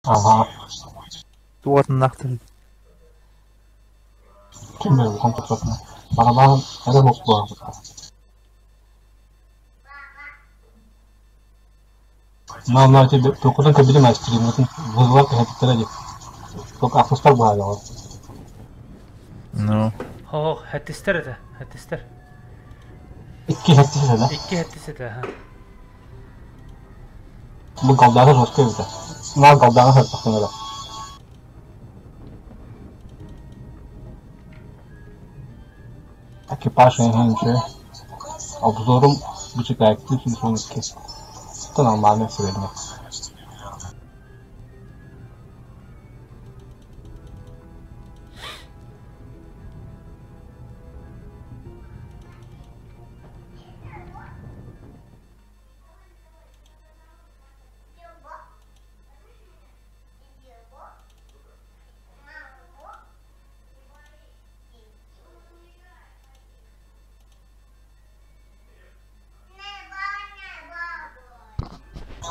Ага. Туотуннаахтар. Ким били компьютерна. Барабан эрэ боппуоһа. Но эти токутан кэбили мастериммытын вызывал кэһэпиттэрэ дии. Только ахсыстар баайаҕа. Ну. Хо, хэттистер это, хэттистер. Икки хэттис этэ. Икки хэттис этэ, ха. Бу голдааҕы жестко эбитэ. Маа голдааҕы сыртахтан эрэ. Экипаж эһэнче. Обзорум бычытаактыы телефон икки. Это нормально сегодня.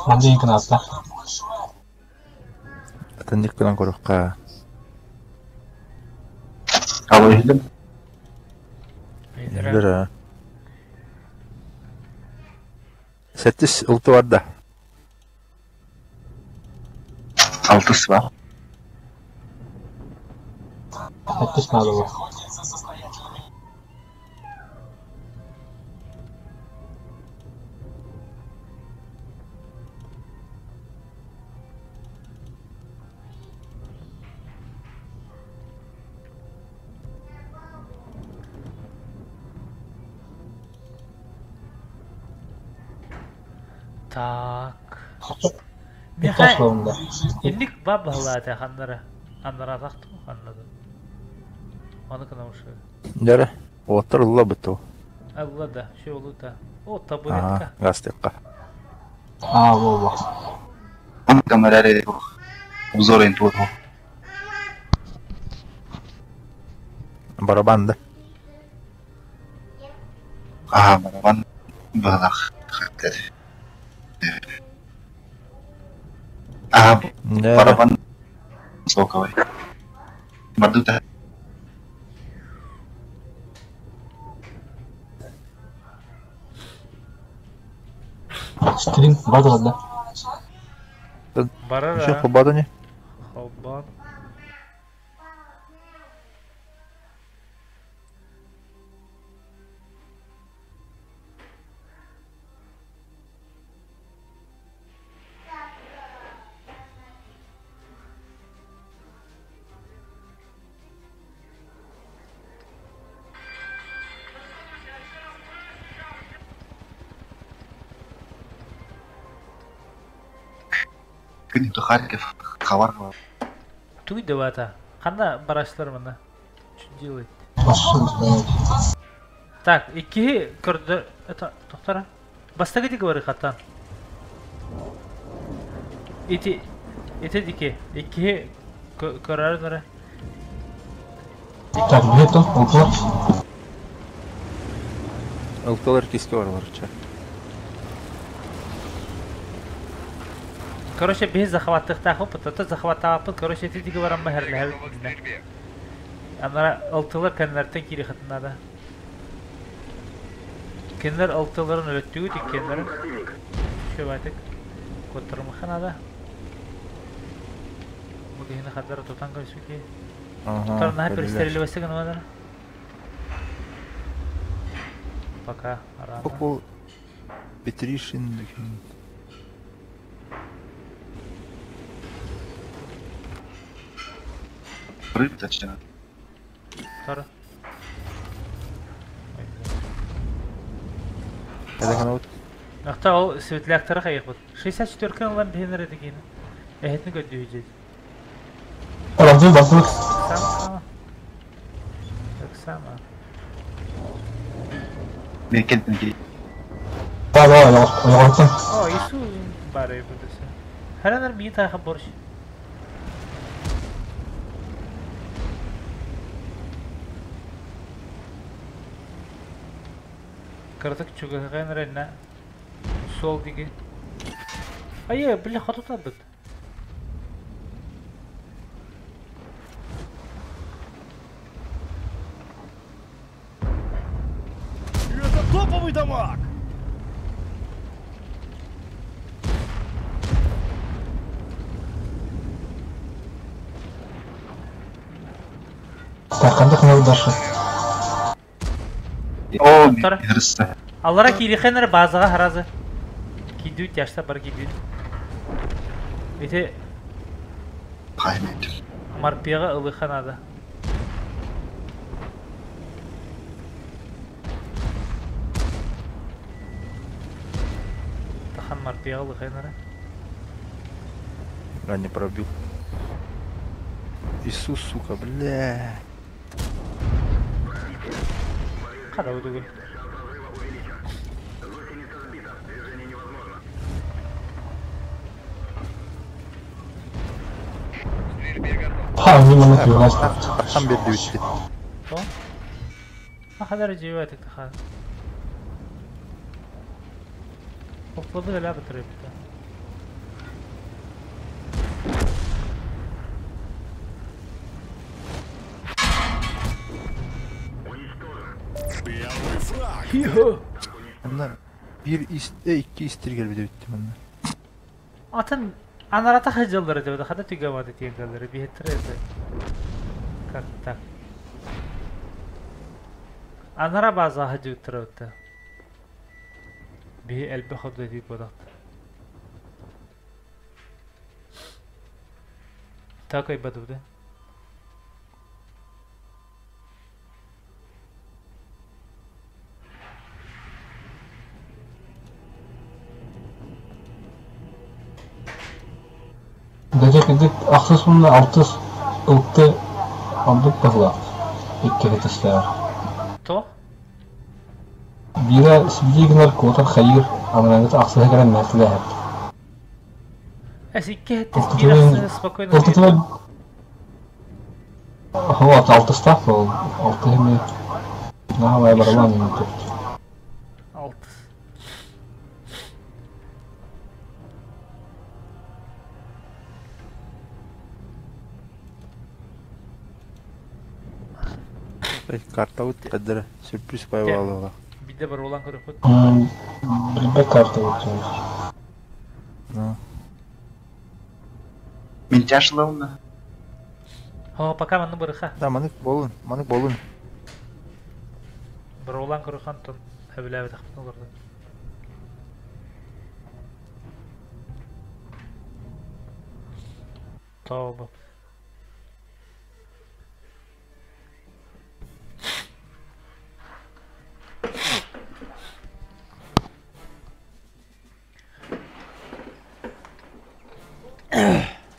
Манна кынаатта. Атынник гынан көрөххө. Алло, иһиллим. Билэр. Сэттис улту барда. Алтыс бар. Сэттис надо было. Так. Михаил. Инник бабалаата ханнара. Ханнара тахту ханнада. Оны кына ушу. Дәрі. Оттар улла буту. Алла да, шо улута. О, табуретка. Гастыкка. А, во-во. Он камерare обзор интур. Барабан да. А, барабан балах. А, барабан соковый. Бардута. Стрим барар да. Барар. Еще хоббада не? Хоббан. Күн Харьков хабар. Туй девата. Ханна барашлар мына. Что делает? Так, икки көрдө. Это, доктора. Бастагы говори хаттан. Ити, ити дики. Икки көрөр нөрө. Так, где-то, около. Ылтылар киске бар барча. Короче, без захваттыктах опыт, это захваттааппыт, короче, ити диги баран бахерлэһэбит динэ. Анара алтылар кэннэртэн киири хатынада. Кеннер алтыларын өлөттүгүт иккеннерин. Шөбатык. Коттармаханада. Бу киһини хаддара тутан көрсүки. Ага. Тутар наһа перестерилибессе гынабадара. Пока рано. Попол Петришин. Рыб, точнее. Тара. Ахта ол светляктары хайык 64 кын алан бихинер эдигин. Эхетни көддүү жет. Оранжы басылык. Сама. Так само. Мен келдим ки. Да, да, я О, Ису бары будусы. Харанар ми таха борш. Кырдык чугыгын ренна. Сол диги. Ае, бля, хату табыт. дамаг! Так, ханнык надо дальше? О, Тор. хрыста. Аллара киирихэнэр базаҕа харазы. Киирдибит тяжта бар киирдибит. Ити Хаймет. морпеҕа ылыха надо. Тахан морпеҕа ылыхайнара. А, не пробил. Иисус, сука, бля. Хада удугу. Ха, не могу переносить. Тахан берди бүтті. То? Хадar жибатык тахан. Оплабы да лабы трепта. Первый фраг! Онна bir iste iki istir geldi bitti bende. Атын анарата хажаллары деп хада түгамады тиенгалары биһеттер Как так? Анара база хажыттырыпты. Би элбе ходу дип бодакты. Так айбадыбды. Даже кидик ахсыс мында алтыс ылты алдык бахла. Икки хетестер. То? Бира сибдигнер котар хайыр, анрангыт ахсыһы кэрэн мэртилэһэр. Эс икки хеттес бир ахсы спокойно. Ылтытыла Вот, алтыстаах бол. Алты хеми наһаа баралаан интеп. Алтыс. Карта вот кадыр сюрприз пайвалыға. Биде бар улан көрөпөт. Билбе карта вот. Ну, Мен тяжело. Хо, пока манны барыха. да, манык болун, манык болун. Бар улан көрөхан тон хөбүләбе тахпын олорду. Тоба.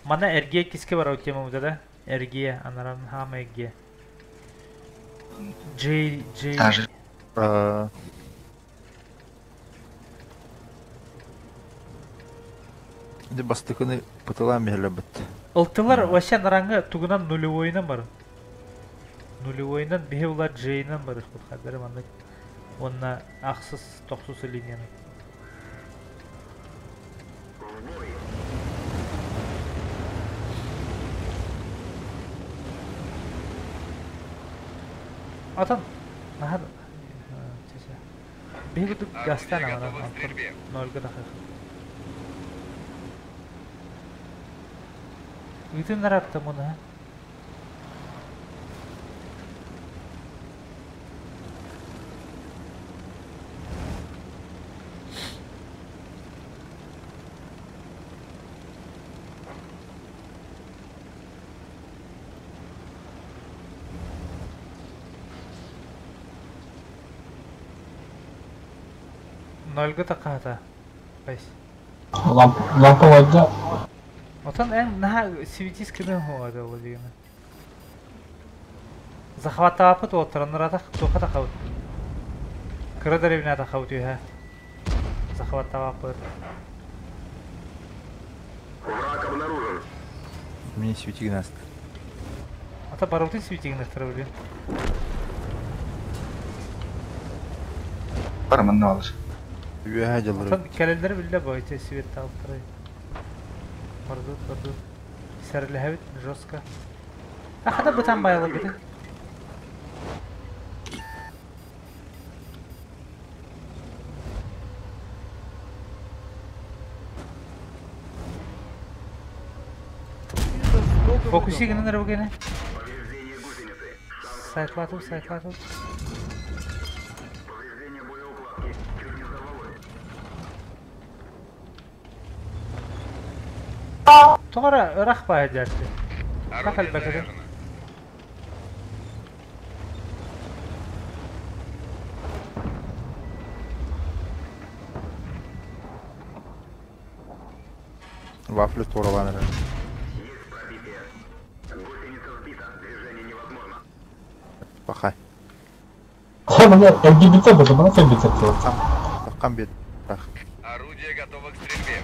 Мана эргие киске бар тема да? Эргие, анаран хама эргие. Джей, Джей. Даже. Ди бастыкыны пытылам бит. Ылтылар вообще наранга тугунан нулевойынан бар. Нулевойынан бихе улар Джейнан бар ихбут хадары маннык. Онна ахсыз тохсус линияны. Атан, наһа Бихе кутук гастан амана нольга дахы. Үтін нарапта мұны, Нольга тақата. Бәс. Лампа вайда. Отан ән наһа светис кіден хоғады ол дегені. Захваттаапыт отыранырата тоқа тақауыт. Кыра деревня тақауыт үйә. Захваттаапыт. Мне свети гнаст. Ата барутын светигін білген. Бар манна алыр. Üye жалыр. Отан кәлелдер білді бойча свет алып тұрай. Бардут, бардут. Сәрләһәбит жестко. Ахада бытан байлы бит. Фокуси гынан эрэ бу Сайтлатып, сайтлатып. Тоҕо эрэ ырах баайа дьаарчы. Сах элбэтэ. Вафли туоралаан эрэр. Пахай. Маны ЛГБТ бу, маны ЛГБТ. Таккан бет. Орудие готово к стрельбе.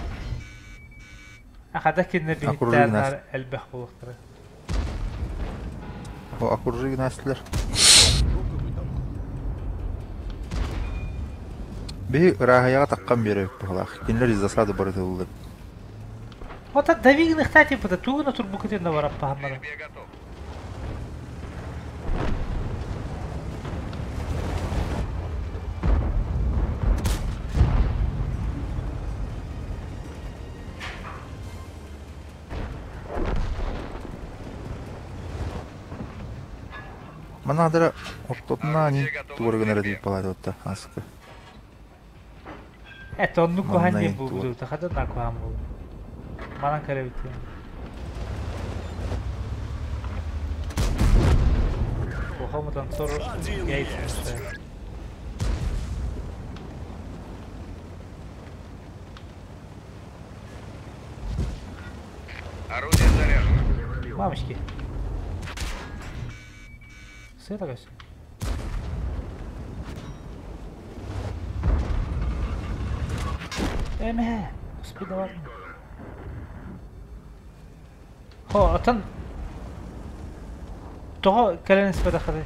Хата кинилэр биһиктээн элбэх буолуохтара. О, окружи гынастылар. Биһи ырааһыйаҕа таххан биэрэбит быһалаах. Кинилэр из засады барытыллар. Вот дави гыныхтаа типа тугуна турбукутун да бараппаһаммара. Манаадара ортотунаа ани тугары гынара диир балаатыбытта аска. Это оннук куһаан диэн буолбут хата на куһаан буолу. Манан кэлэбит. Кухамутан сору яйца. Орудие заряжено. Мамочки. Сыра все. Эмэ, господи, Хо, атын тоҕо кэлэн испэтэххитэй?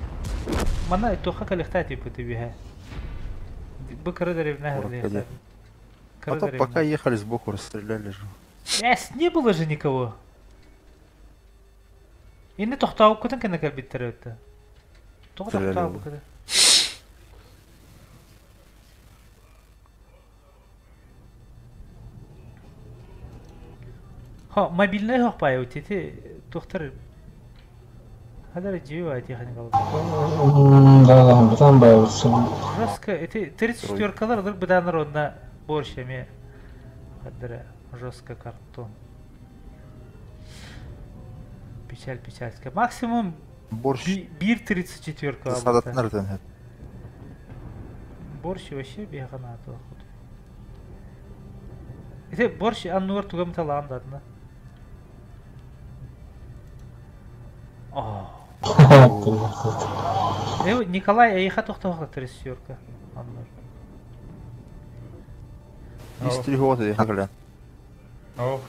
Манна туохха кэлиэхтээх тиийбит үһэ? Бу кыра дэриэбинэ Куракка А то пока ехали сбоку расстреляли же. Эс, не было же никого. Инни тохтообуккутун кэннэ кэлбиттэр эбит. Тоҕо тохтообуккута? Хо, мобильный хохпай ити тухтар Хадара дьиэ техника Да, да, бытан бай Жестко, эти 34-калар ылыр быданар онна борщ эме хадара жестко картон. Печаль печальская. Максимум Борщ. Бир 34-ка. Садатнар Борщ вообще бегана Ити борщ аннугар тугам талаан датна. Э, Николай эйха тохтоохла 34-ка. Аннур. Истриготы ехали. О.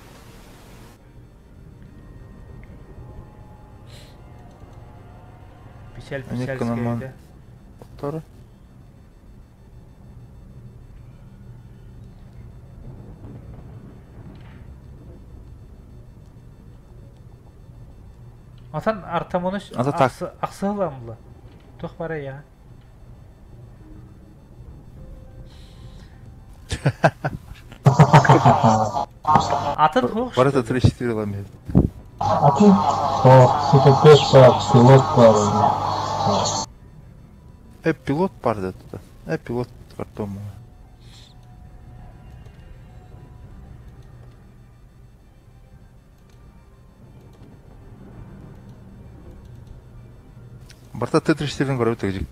Печаль печальская, да? Atan Артамоныш ахсыһыламла. Туох бара я. Атын хух. Барыта 3-4 ламет. Атын о, СКП бар, пилот бар. Э, пилот бар да туда. Э, пилот картон. Барта Т-34-ин көрөбүт тегжик.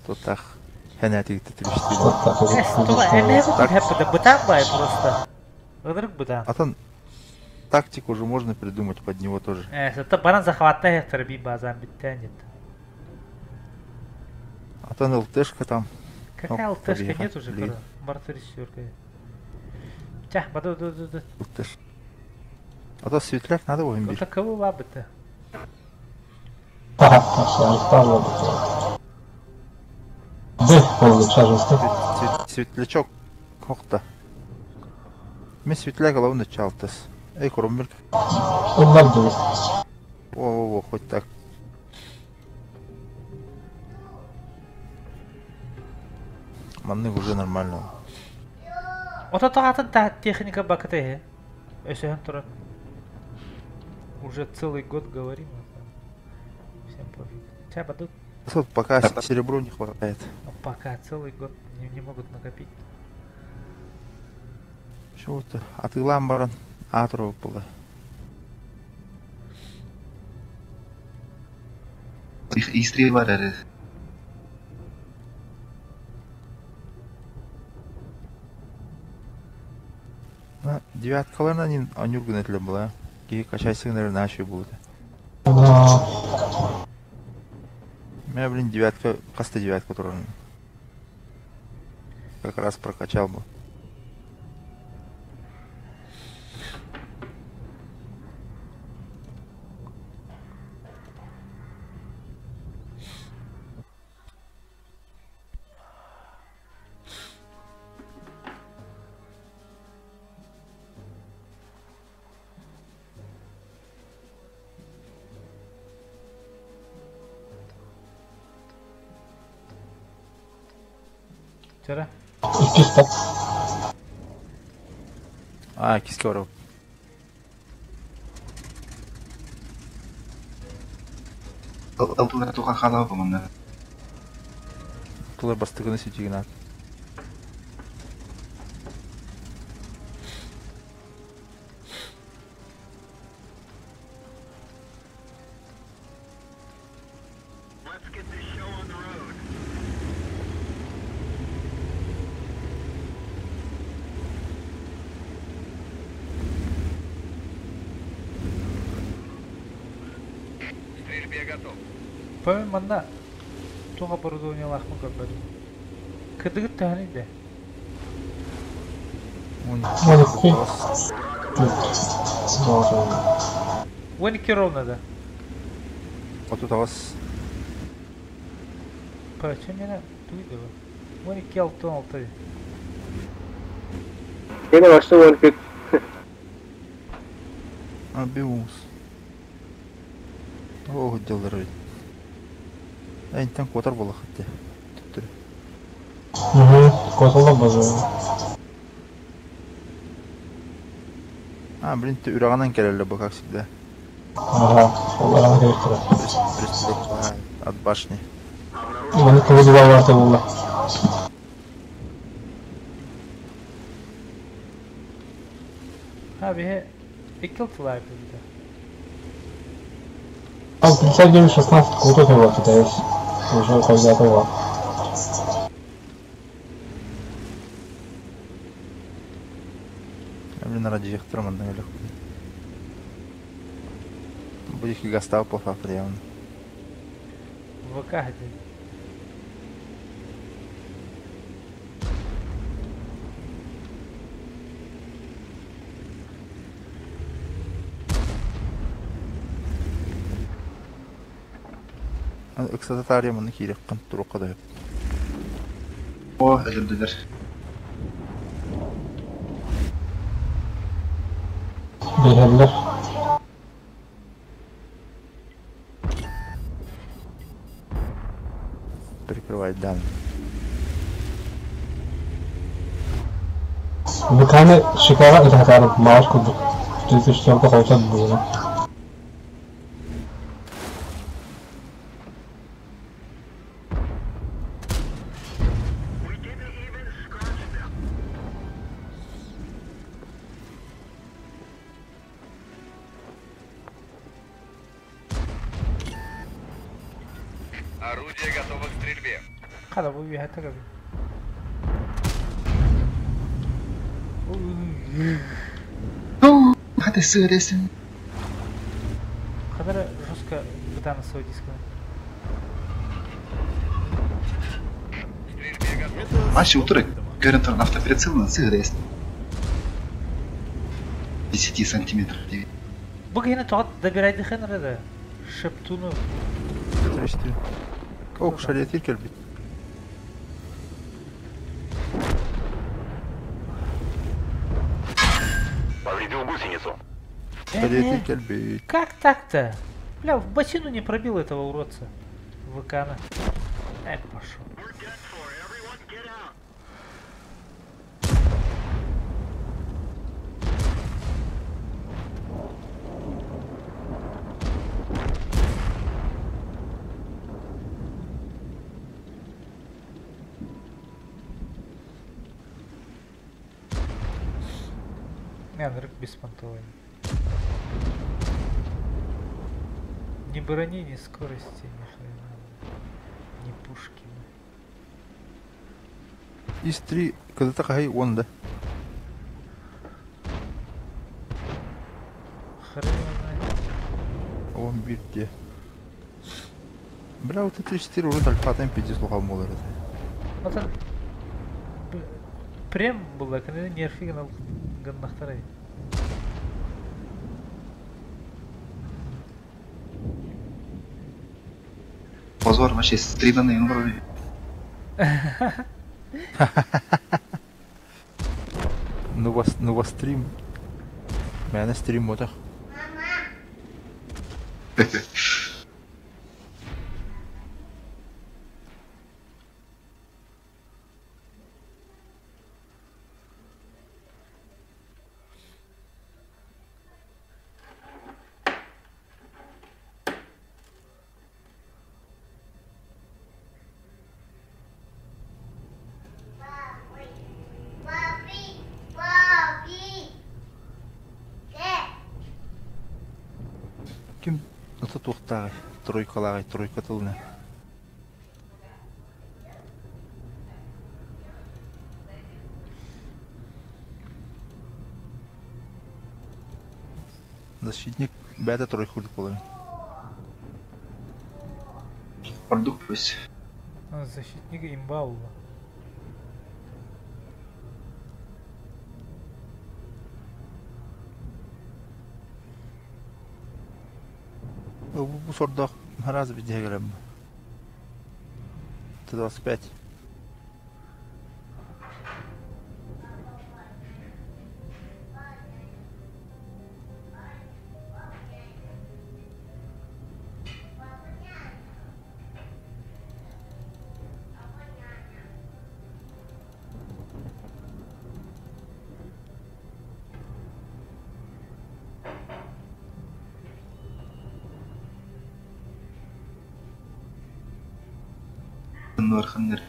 Тотах. Хэнэтиг Т-34. Туга эмээ бу бытаан бай просто. Ыдырык бытаан. Атын тактику уже можно придумать под него тоже. Э, это баран захватта хектар би базан биттен нет. Атын ЛТшка там. Какая ЛТшка нет уже, Барта 34. Тя, баду ду ду ду. ЛТш. А то светляк надо его Вот такого лабы-то. Светлячок. Хохта. Мен светляк головны чалтыс. Эй, кромбель. О, о, хоть так. Маннык уже нормально. Ото тағатын та техника бакыты Өсөһөн турар. Уже целый год говорим это. Всем пофиг. Ча падут. Тут пока серебру не хватает. А пока целый год не, не могут накопить. Чего-то атылам баран атру было. Их истри бар эрэ. Девяткаларына нин анюргын этиле була. Ки качайсыңнар наши будет. У меня, блин, девятка, каста девятка тоже. Как раз прокачал бы. Вчера? Иккис А, кискоров. Алтылар тухан халава бу Тулар бастыгыны сүтүгүн ат. К стрельбе готов. Пойм манна туох оборудованиелаахпын көрбөтүм. Кыдыгыт төһөнүй да? Он 12. 12 ровно да. Отут аҕыс. Почему меня туйды бу? 12 алты алты. Yine başta 12. А, биус. О, делдер ведь. Айнтан котар бола хатте. Түттүрү. Угу. Коталар базы. А, блин, ты ураганан келеле бу, как всегда. Ага. Олар керек турар. Пристрелок от башни. Маны кыбыз бар болла. Ha биһи икки алтылаах бит. Там 59-16 крутой было китаец. Уже когда было. А, блин, ради жехтер манна элек. Будет гастав по факту явно. ВК где? Ыксата тария манна киирек кан турукка да. О, өлөрдүлөр. Бейхерлер. Прикрывать дан. ВКны шикара это маус кудук. 34 холчат было. Орудие готово к стрельбе. Хада бу биһи tagabi. Хаты сыресин. Хадара жестко бытаны свой диск. К стрельбе готов. Ащы утыры. Көрін тұрын автоприцел на сыресин. 10 сантиметров. Бу киһини тоҕо добирайды хэнэрэ Шептуну. Трещти. Ох, шалетир келбит. Повредил гусеницу. Шалетир келбит. Как так-то? Бля, в бочину не пробил этого уродца. ВК-на. Эх, пошел. Анрык беспонтовый. Ни брони, ни скорости, ни хрена. Ни пушки. Ис-3 кыдыта хаһый 10 да. Хрен знает. 11 дии. Бля, вот это 4 урут альфатын пиздец улахан буолар этэ. Отон прем была, когда нерфи гыннахтарай. Позор вообще стриманный уровень. Ну вас, ну вас стрим. Мээнэ стрим буотах. Ким ото туохтааҕый? Тройкалааҕый, тройка тылына. Защитник бэйэтэ тройка курдук буолар. Ордук пусть. Защитник имба улла. Бу сордоох раз биздиһэ кэлэн Т-25. Нуарханнар.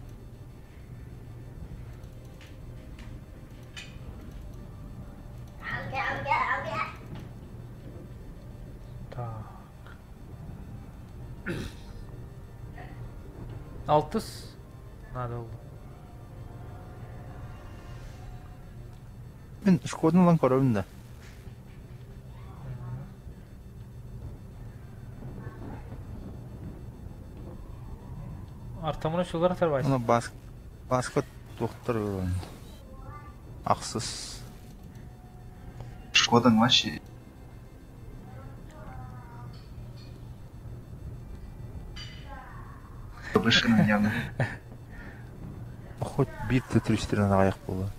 Так. Алтыс надо было. Мин Шкоданы ылан көрөбүн да. Артамына шулар тарбайсың. Оны бас баска туохтар ылан. Ахсыс. Шкода вообще. Вышка явно. Хоть биир Т-34 аҕыйах буолла.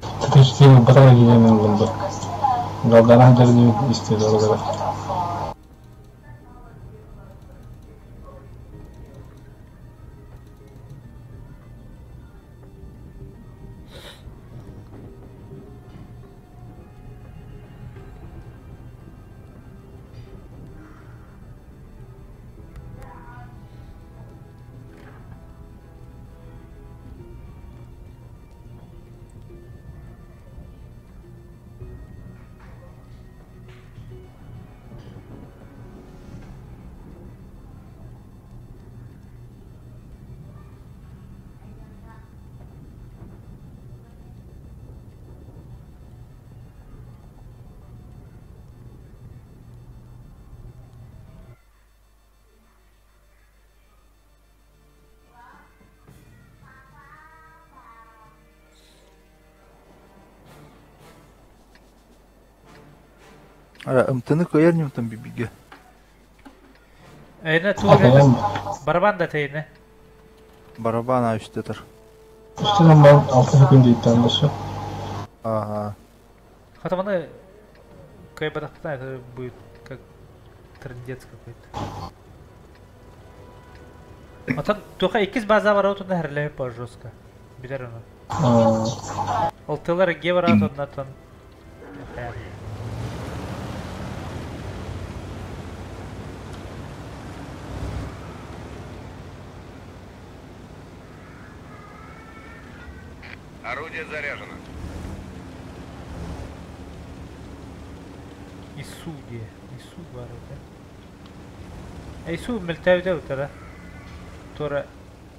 Т-34 батарейка киирэн ыллым да. Галдараах дьарыгын истиэ олорор. Ара МТ-ны кыайар ньымтан бибигэ. Эйне туох барабан да тейне. Барабан аүстетер. Үстүнэн баран алта секунд ииттэн босу. Ага. Хотя маны кайбатахпытна это будет как трындец какой-то. Отон туха иккис база бар отунда херлеһи по жестко. Билер ону. Ол тылар ге бар отунна тон. Орудие заряжено. Ису диye. Ису бар edi. Ису мөлтәүдә утара. Тора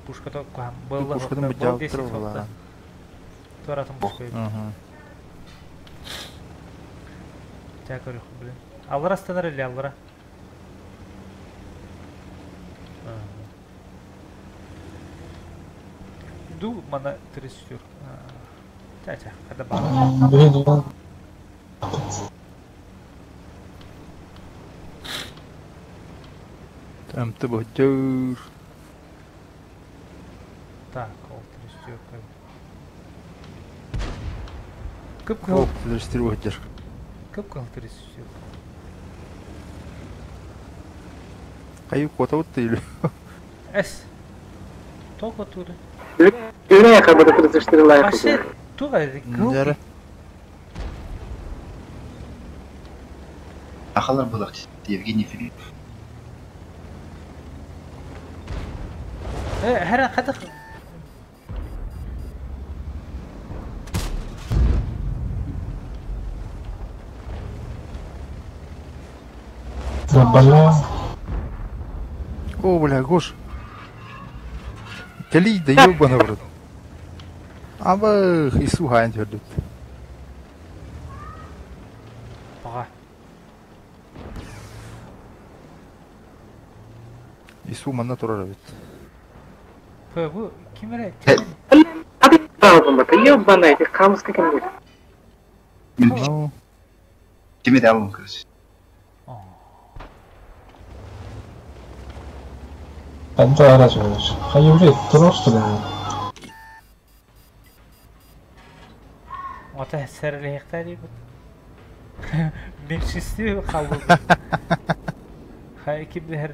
пушката куһам. Былла Пушкатын хокта. Был быдьаабыттар 10 хокта. буоллаҕа. Торатын пушка. Аха. Тя көрөх блин. Аллара станар или аллара? Ду мана 34. Тя тя, kada баар. Блин, МТ быдьыр. Так, ол 34. Кып О, кыл, 34 быдьыр. кып кыл 34. Кайы кота бутты или? Эс. Токо туры. Юрия как будто 34 лайка. Вообще, туга кыл. Дәрі. Ахалар было Евгений Филипп. Хара хатах. Заболя. О, бля, Гош. Кали, да ёбана в рот. Абах, Ису хаyan төрдүт. Бага. Ису манна турар бит. Бу кимере? Ёбаный, ты хамский кем будет. Ну, Кеме алым, короче. Ханта арачиваешь. Хайюри, просто ли? Ата сәрлехтәри бит. Меньшинстве қалды. Хай кимде һәр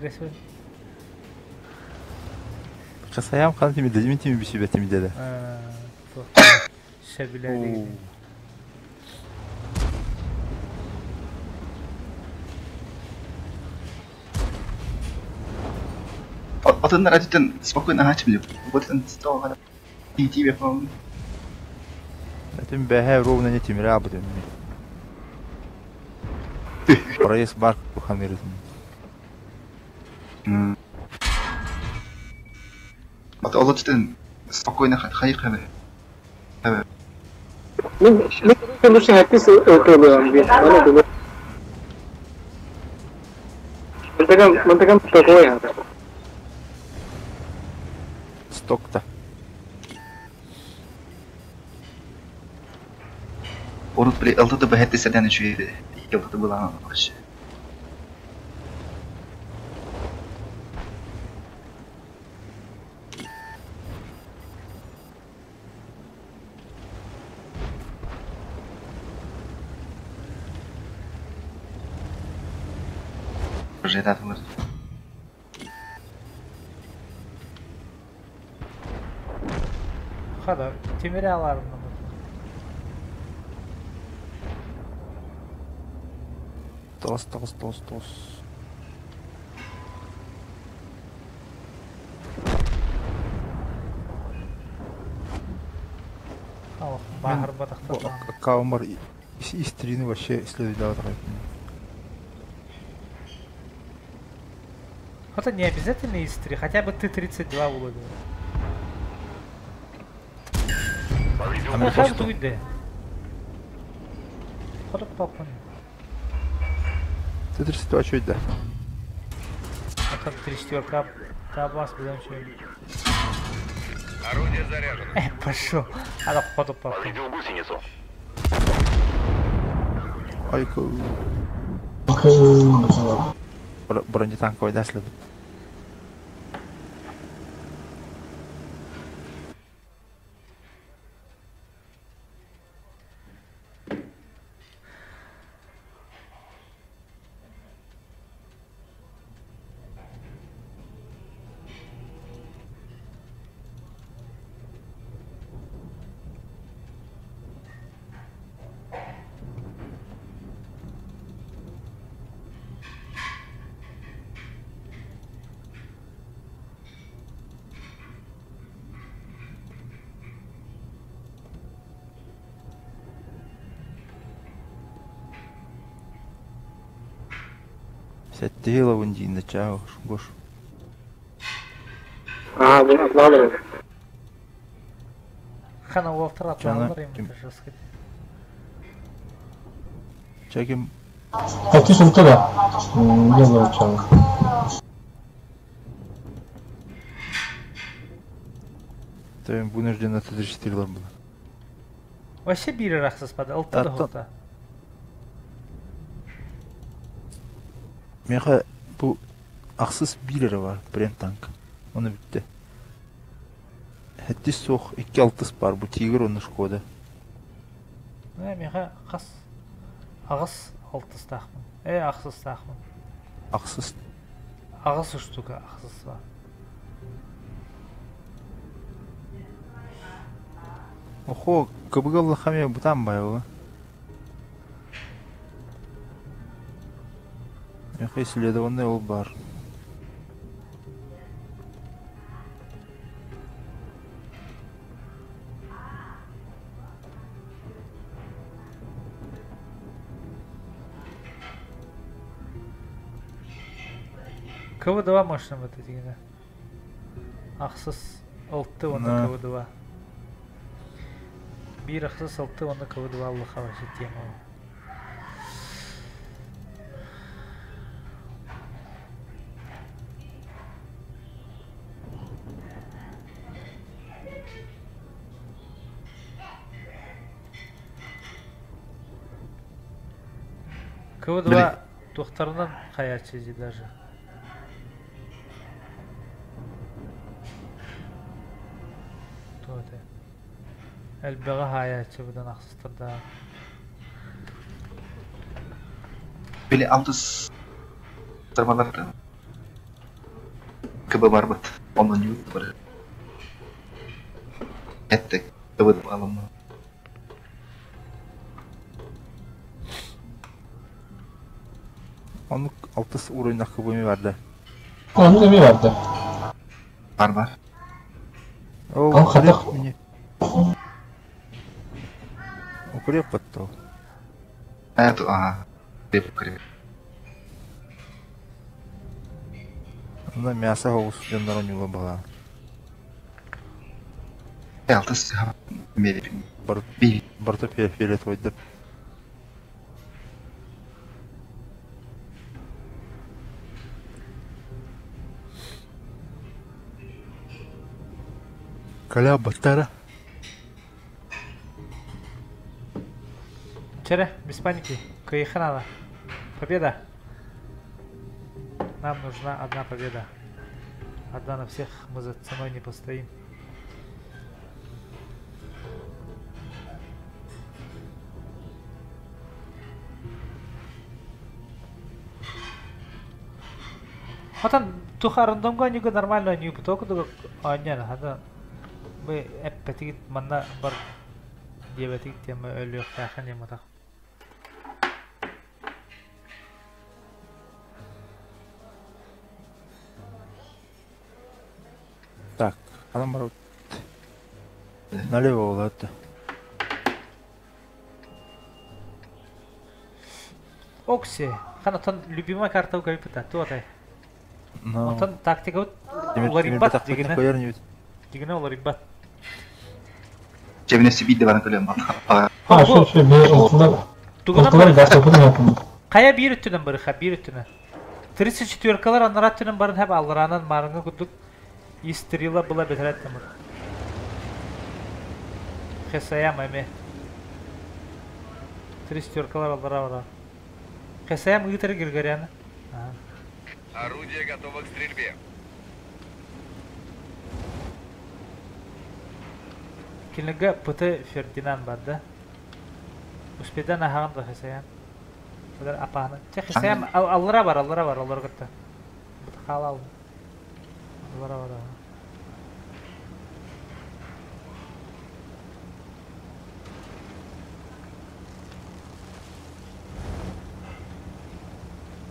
Касаям хан тими дедим тими бисибе тими деде. Шәбиләр. Атыннар әтүтен спокойно ачым деп. Вот это стол и тебе, по-моему. Этим бәһә ровно не тимирә абы дим. Проезд бар куханырызм. Вот ол әтүтен спокойно хайы хабы. Мен лучше хәттис өтөлөм бит. Аны думаю. Мантагам, мантагам такой хата. Стокта. Орут при ЛТД бәһәтте сәдән үчү Елты была вообще. Уже это Хада, темире аларым. Тос, тос, тос, тос. Аллах, бахар батахта. Каумар истрины вообще исследовать давай. Хотя не обязательно ИС-3, хотя бы Т-32 уловил. Американский. Хам туйды. Ходок папын. Т-32 что это? Ата 34 табас білем шөй. Орудие заряжено. Пошел. Ана ходок папын. Повредил гусеницу. Айко. Бронетанковый да следует. Сэттиһи ылабын диин да чаа Гош. Аа, бу атлаалар. Хана уолтар Чана атлаалар ким им жестко. Ча ким Хэттис ылта да. Не было чего. Тайм вынужден на Т-34 было. Вообще биир рахсаспады, алты да Аттан хота. меха бу ахсыс биир эрэ бар прем танк. Оны бүтте. Хэттис суох икки алтыс бар бу Тигр оны Шкода. Э, меха хас ағыс алтыстаахпын. Э, ахсыстаахпын. Ахсыс Ағыс штука ахсыс бар. Охо кыбыгалла хаме бутан байыла. Меха исследованный ол бар. КВ-2 машина вот эти, Ахсыс алты оны На. КВ-2. Бир ахсыс алты оны КВ-2 Аллаха вообще тема. КВ-2 Били. тухтарынан хаячы даже. Туоте. Элбэҕэ хаайааччы быдан ахсыстардаах. Били алтыс тармалар КБ бар бит. Онон ю бар. Этте КБ алым. Оны алтыс уровень кыбыми барды. Оны эми барды. Бар бар. Ол Ол хатах. укреп Укреп баттал. Это ага. Креп креп. Анда мясо оғыз жондар онюла бала. Алтыс мери. Бар Би. барта фиолетовый Каля баттара. Чере, без паники. Каиханана. Победа. Нам нужна одна победа. Одна на всех, мы за ценой не постоим. Хотан тухарындомга ниго нормально не только анян хада мы эппетигит манна бар диабетик тема өлүөхтаахан яматах. Так, адам бар. Налево болады. Окси, ханатан любимая карта у Гайпыта, туатай. Но. Онтон тактика вот Демир уларибат дегене. кояр не Дегене уларибат. Чебине сибидде баран көлөм. А, шо шо би ылтылар. Тугунан Ылтылар бар. гастопын yapın. Кая бир үттүнен бар, ха бир үттүнен. 34-калар анарат түнен барын хәп алларанан марыңы кудук истрила была бетерет тамыр. Хесаям эме. 34-калар аллара бара. Хесаям ыйтыр Григоряна. Ага. Орудие готово к стрельбе. Кинеге ПТ Фердинанд бар да. Успедан ахаган да Хесаям. Бұдар апаны. Че Хесаям аллара бар, аллара бар, аллара кытта. Бұт халал. Аллара бар. ага.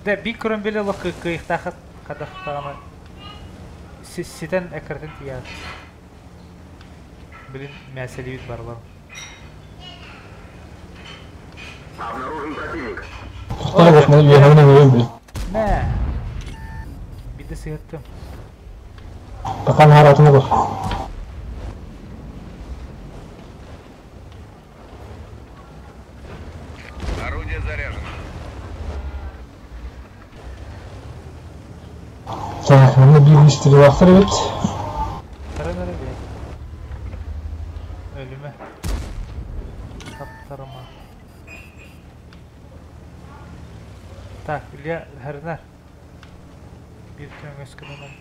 Да би көрөн биле лох кыйыктахат кадахтагана ситен экртен тияр. Билин мәселебит барлар. Обнаружен противник. Тухтар башманы үйәнәміне мөйін би. Мә. Биирдэ сыһыттым. Пока наһаратыны бар. Орудие заряжено. Так, манна биир выстреллаахтар эбит. Таран эрэ бэйэ. Өлүмэ. Таптарыма. Так, Илья Харинар. Биир көҥөс гынан.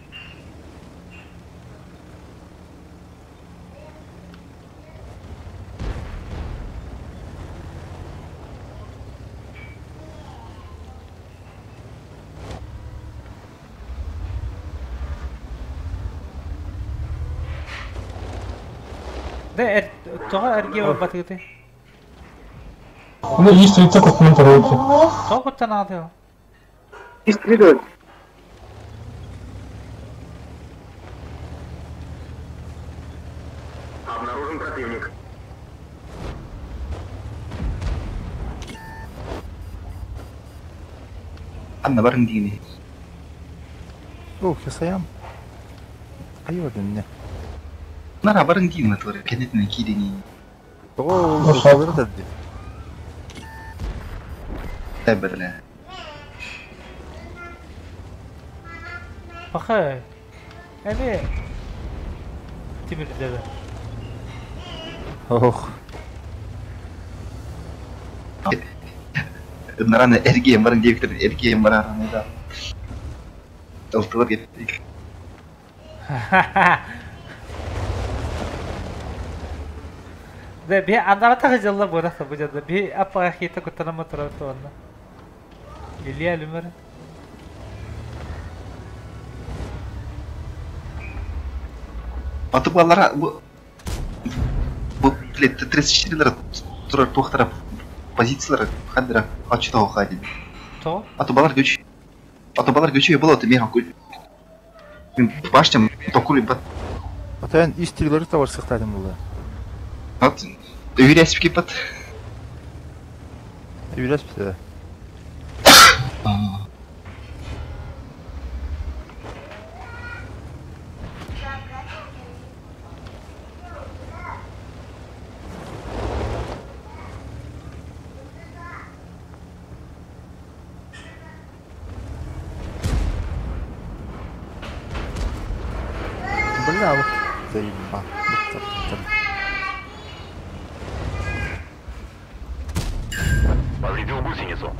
Да, тоҕо эргиэ барбатыгыты? Ну, есть 30 куттанан турар. Тоҕо куттанаҕытый ол? Истрелять. Обнаружен противник. Анна барың дигини. О, хесаям. Айва дэннэ. Нара барың дигини тур. Кенетине кидини. Тоҕо ол ылталары тарди. Тэберле. Паха. Эми тимирдеби. Ох. Нараны эргиэн барың диэбиттэр эргиэн барараны да. Ылтылар кеттик. Да би андаратах дьалла буолах бу дьалла би аппаға хита куттанама турар туонна. Илья Люмер. Аты баллара бу бу блядь, 34 турар туохтара позициялара хаддара ачыта хади. То? Аты балар көч. Аты балар көчү болот мен көл. Мен баштым токули бат. Атайын истрелери табар сыктадым була. Ат өйрәсип кепат. Үйрәс бите. Бля, заеба. Повредил гусеницу.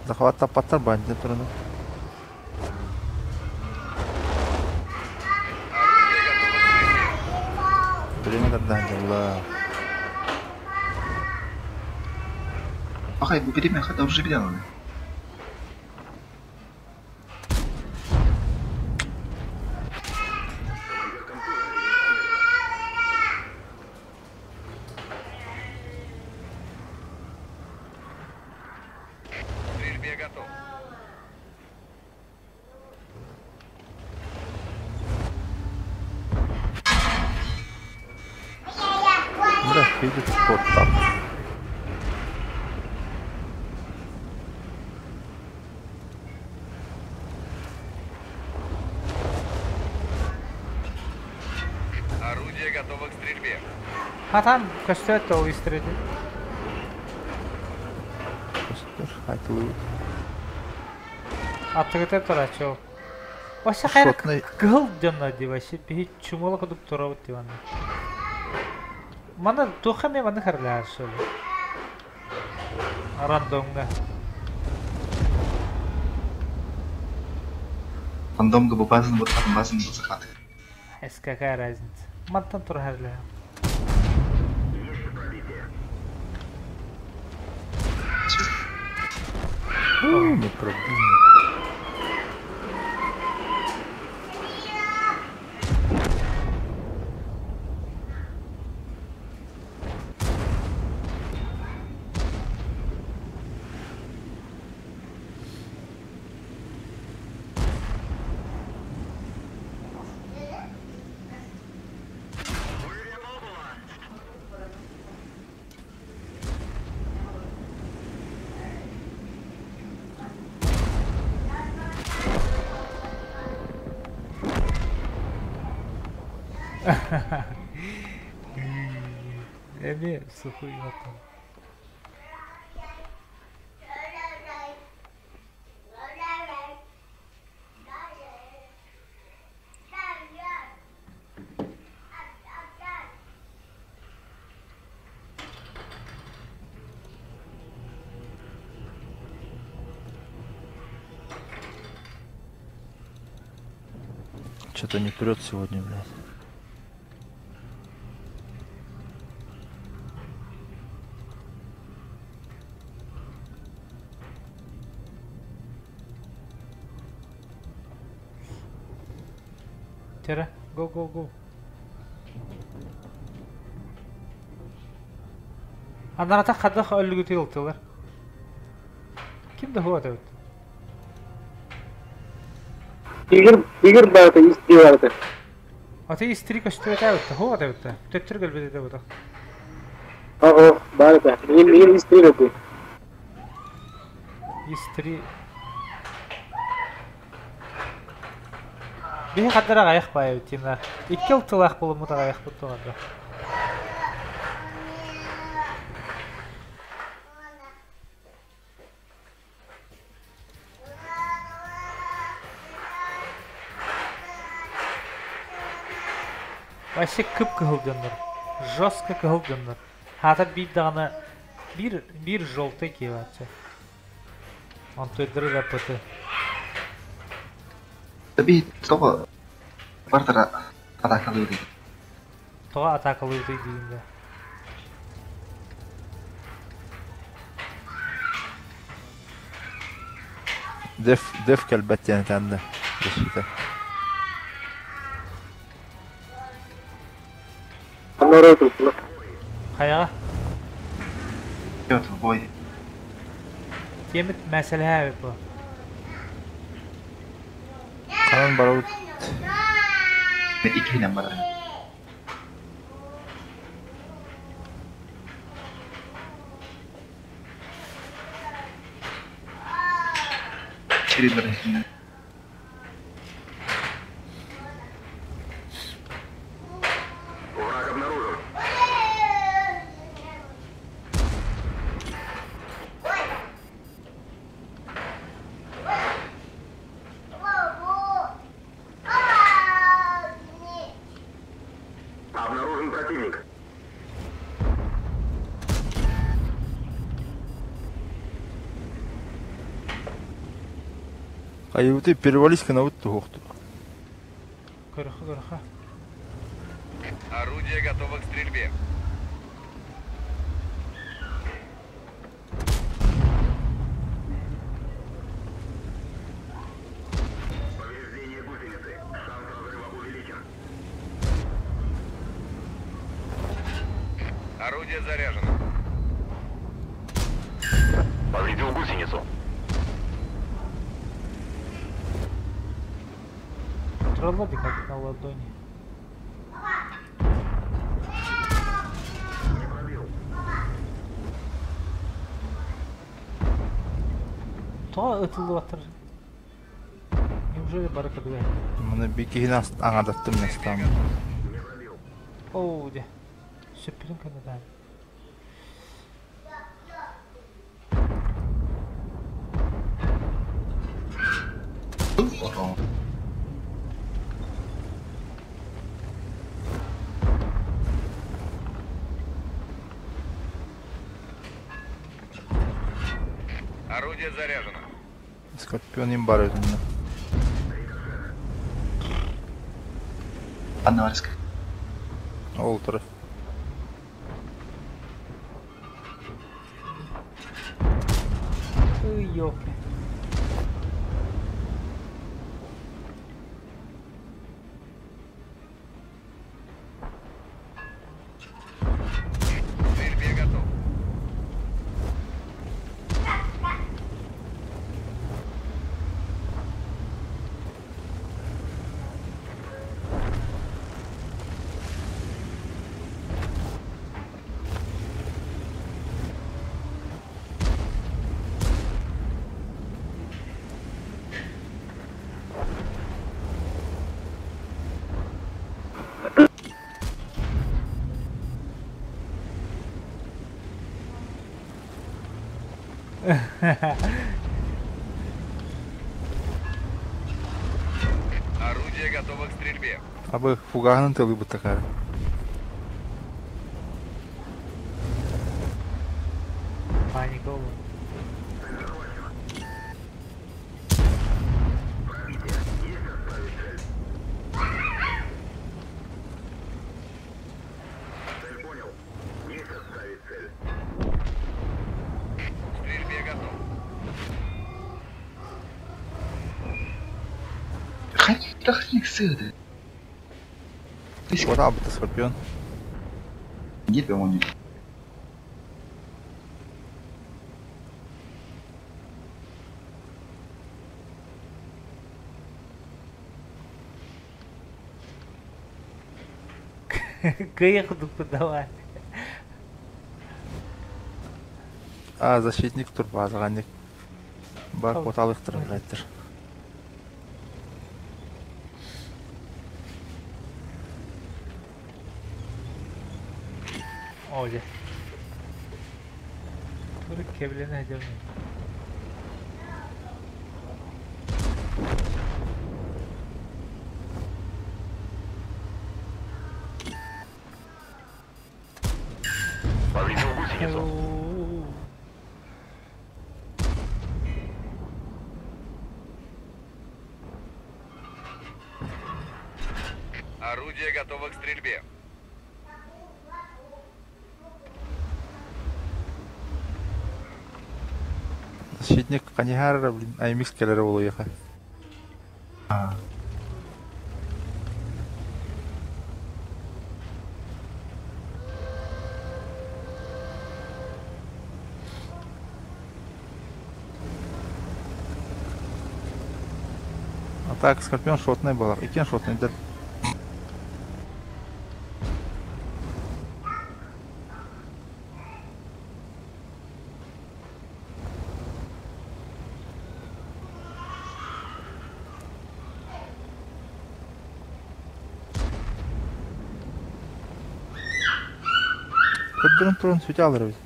Захват тапаттар бандит тураны. Орудие готово к стрельбе. Время тогда дела. Ахай бу время хата уже билен. К стрельбе готов. Бля, видит спорт там. Орудие готово к стрельбе. Хатан көстөөт ол истреди. Көстөр, айтылы. Аттыгыта турачы ол. Вообще хайра Шотный. кыл дьонно ди вообще биһи чумола кудук турабыт диванна. Мана туха ме маны харлаар шол. Рандомга. Рандомга бу базын бу базын бу захат. Эс какая разница. Мантан тур харлаа. Не проблема. Эмиэ сухуй отон. Что-то не прет сегодня, блядь. Тера, go go go. Анарата хадах өллүгүтү ылтылар. Ким да хуа эбит. Игорь, Игорь баарта, исти баарта. Аты истри көстүбэтэ эбит, хуа эбит. Төттөр кэлбит эбит. Ого, баарта. Мин мин исти өтү. Истри Биһи хаддара аҕайах баайа эбит тимнар. Икки ылтылаах булуммут аҕайахпыт туһанда. Вообще кып-кыһыл дьоннор. Жестко кыһыл дьоннор. Хаатар биир даҕаны биир биир желтый киһи Онтуйдары да пыты. Таби тоҕо бартара атаакалыыр Тоҕо атаакалыырый диигин да. Деф, деф кэлбэт диэн этэн да. Защита. Аннары тутула. Хайаҕа? Петр бой. Тиэмит мәсэлэһэ эбит бу. Ханан барабыт? Иккиһинэн барар. Чередор. Враг обнаружен. Обнаружен противник. Хайыбыты перевались гынабыт туһуохтук. Көрөхө көрөхө. Орудие готово к стрельбе. Повреждение гусеницы. Шанс разрыва увеличен. Орудие заряжено. Повредил гусеницу. Тураллар как на ладони. Не пробил. Тоҕо ытыллыбаттар? Неужели бары кырдыга? Маны бикиһин аҥардаттым местам. Не пробил. Оу, де. Сөппүтүн кэннэ Отон. Орудие заряжено. Скорпион им бар өзүнө. Анна Варска. Ол турар. Ый, ёлки. К стрельбе готов. Орудие готово к стрельбе. Абы фугаһынан тылыйбыт такара. Паника oldu. К стрельбе готов. Хайдах сыады. Вот абыта Скорпион. Нет, по-моему. Кыйы кудук давай. А, защитник турбаза Бар коталыктыр билеттер. Оля. Bunu kevlene edemem. Повредил гусеницу. Орудие готово к стрельбе. Защитник Канихара, блин, аймикс келери болу яха. А так, Скорпион шотный был. Икен шотный, да. Көддөрөн туран сүтэ алар эбит.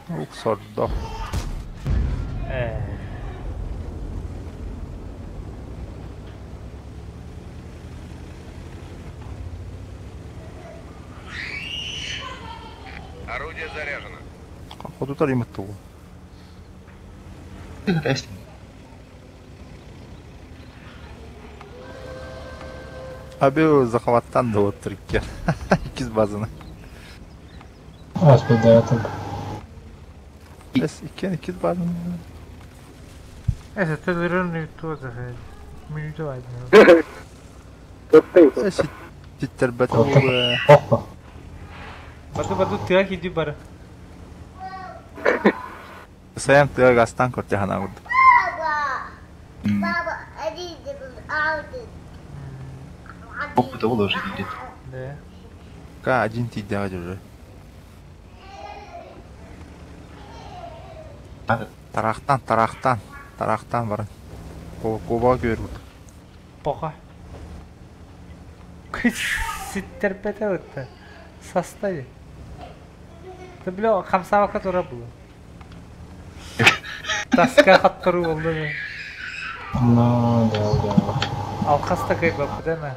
Ук сордо. Орудие заряжено. Хотутар иматтугу. Аби захваттан да оттыр икки. Иккис базаны. Аспедаатым. Эс иккен иккис базаны. Neyse tedbirin tuğda Minütü var. Эс титтербет ол Опа. Баду баду тыа киди бар. Саян тыа гастан көрте хана урду. Баба, Опыта ол уже дейді. Да. Ка один тиддега жүрү. Тарахтан, тарахтан, тарахтан баран. Коба көрүт. Пока. Ситтербете өттө. Састай. Ты бля хамсабакка тура булу. Таска хаттыру болду. Ну, да, да. Алкас такай бапы да на.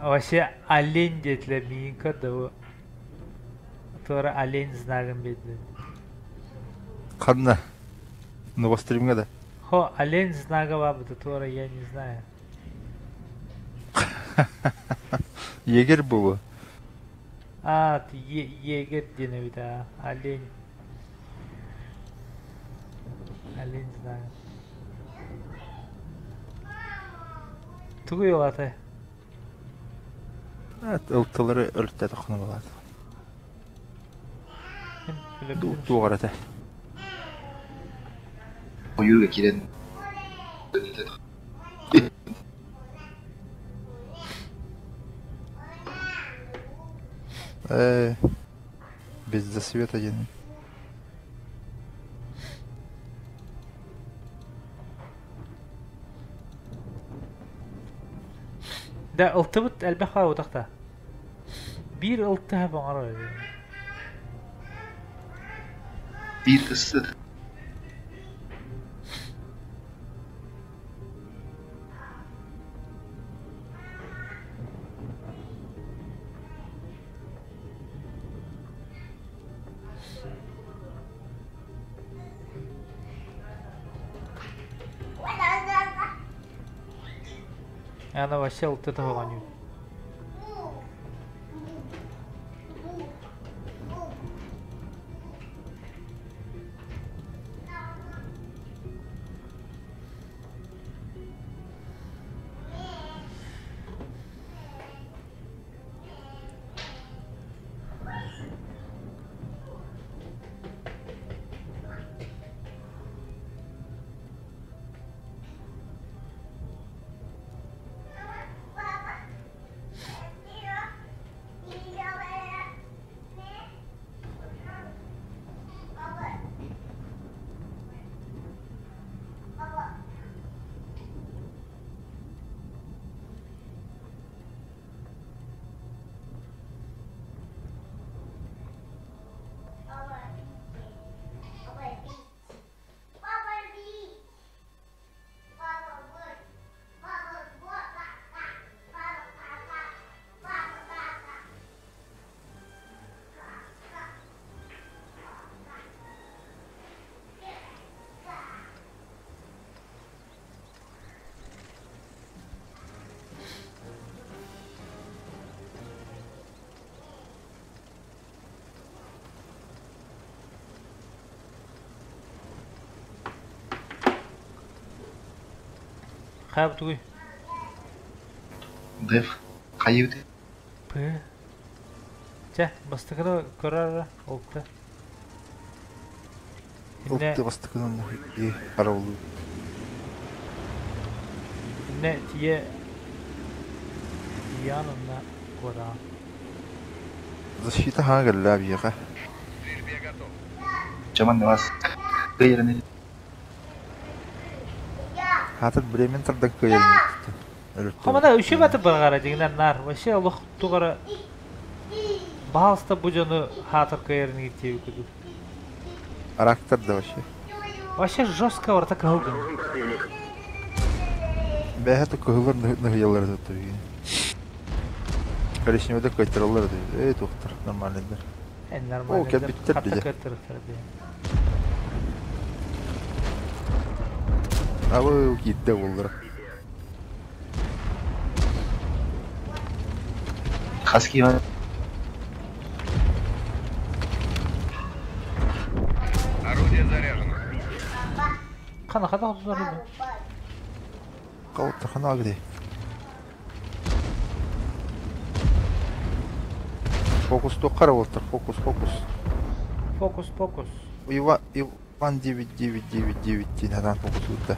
Вообще олень для Минка, да. Тора олень знагом бедный. Ханна. Ну, во стримге да. Хо, олень знага бабы, Тора я не знаю. Егер было. А, ты егер дени да, олень. Олень знаю. Тугу yolаты. Ылтылары өлтө тохну болат. Тугарата. Ойуга кирен. Э, без засвета один. Да, ылтыбыт элбэх утахта. Биир ылтыһа баҥар. Биир ысы. Она вообще ылты тоҕоню. Хайа тугуй? Дев. Хайы П. Чэ, бастакыны көрөр олты. Инне Ылты бастакынан и караулу. инне тие Янына кора. Защита хага бияга. К стрельбе готов. Жаман вас. Кыйрын. Хатыр бремен тардан көйелин. Хамада үші баты барғара дегеннен нар. Вообще Аллах тугара Баалста бу жону хатыр кайырын гиттеби күдү. Арактар да вообще. Вообще жестко орта кылгын. Бәһә кыһылар ныһыялар да таби. Коричневый кайтаралар да. Эй, доктор, нормально. En нормально. О, кәбиттер Хатта диде. кайтарыктар диде. Абы китте булдыр. Хаски бар. Орудие заряжено. Кана хата тутар иди. Калты хана гди. Фокус то каравалтыр, фокус, фокус. Фокус, фокус. Иван, Иван 9999 тин фокус утта.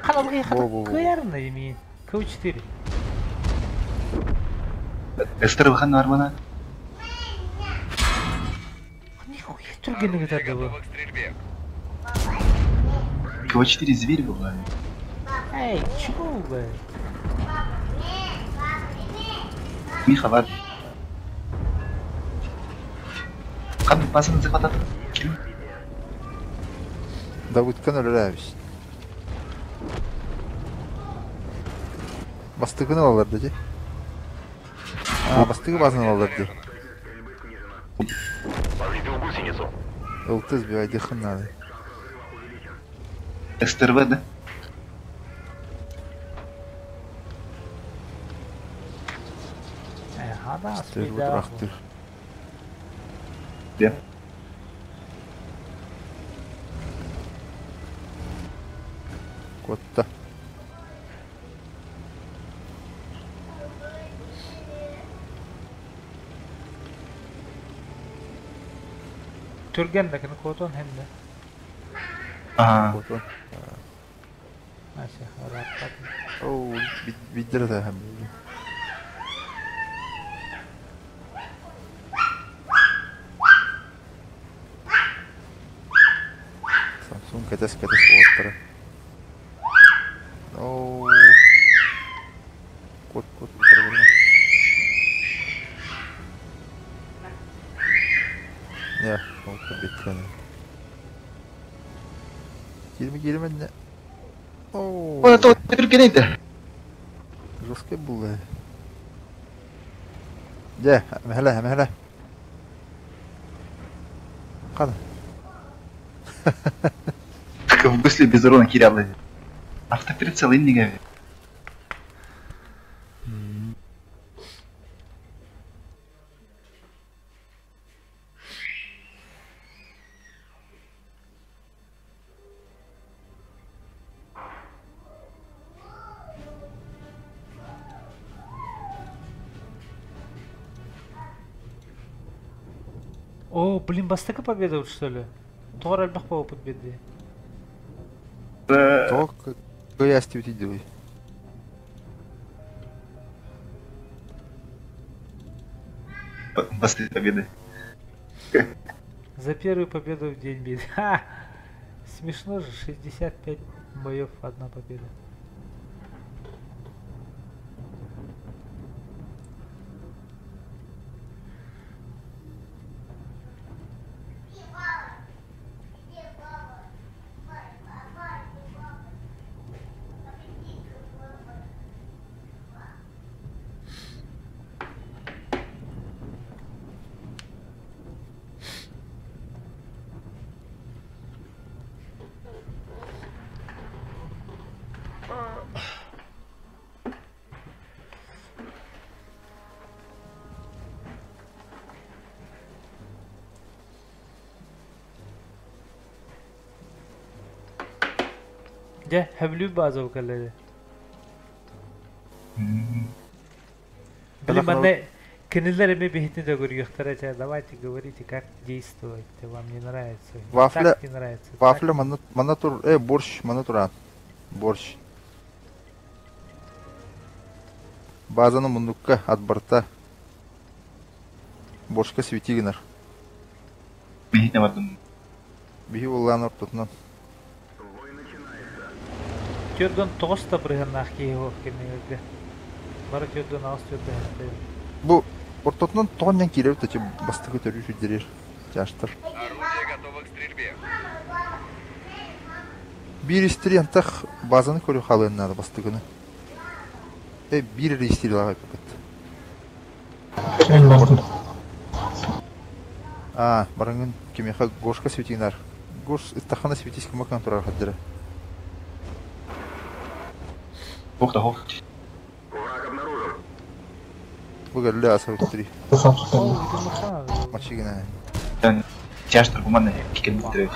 Кана бу хата Во, во, во. кайырын эми. К4. Эстер выхан бар бана. Нихуя түргені Орудие кетеді бу. готово к стрельбе. КВ-4 зверь был. Эй, чего вы? Миха бар. Кан басын захватат. Ким? Давыткан өләбис. Бастыгын алалар ди. А, бастыгы базын алалар ди. Ылтыз бир айдыхын надо. СТРВ, да? Хада Стер спида. бутырактыр. Да. Котта. Түрген дәкін котон хенде. Ага. Котон. Ася, ырааппатын. Оу, биддер да Самсунг кэтэс-кэтэс уоттара. Оу. Кот кот утары барыма. Не, ол биткен. Киирме киирме не. Оу. Ой, то түргенейді. Жесткий был. Дьэ, мэһэлэ, мэһэлэ. Қана. В смысле без урона кирялы. Автоприцел инниге. О, блин, бастакы победа что ли? Тоҕо элбэх опыт биэрди. Тоҕо кыйастыбыт дии. Бастакы победы. За первую победу в день бит. Ха! Смешно же, 65 боев, одна победа. Дьэ, хөбүлүүр база кэллэри. Блин, манна кинилэр эми биһитин да көрүөхтэрэ чэ, давайте говорите, как действовать, вам не нравится. Вафля, Так не нравится. Вафля манна, манна тур, борщ, манна туран. Борщ. Базаны мундукка от борта. Борщка свети гынар. Биһитне бардым. Биһи уллаан ортотунан. Түрдөн тоҕус да бырыһаннаах киһи суох кинилэргэ. Бары түрдөн аҕыс түрдөн Бу ортотунан тоҕон киирэр тачы бастакы төрүү сүрдэрэр чаштар. Орудие готово к стрельбе. Биир истири антах базаны көрү халыан надо бастыгыны. Биир эрэ истири лаҕай быт. Мен бардым. А, барыңын кимеха Гошка светинар. Гош истахана светись кымакан турар хаддыра. Ох да ох. Бу кэллэ аса үттри. Ол итин Мачигина. Чаштар буманна кикен биттирет.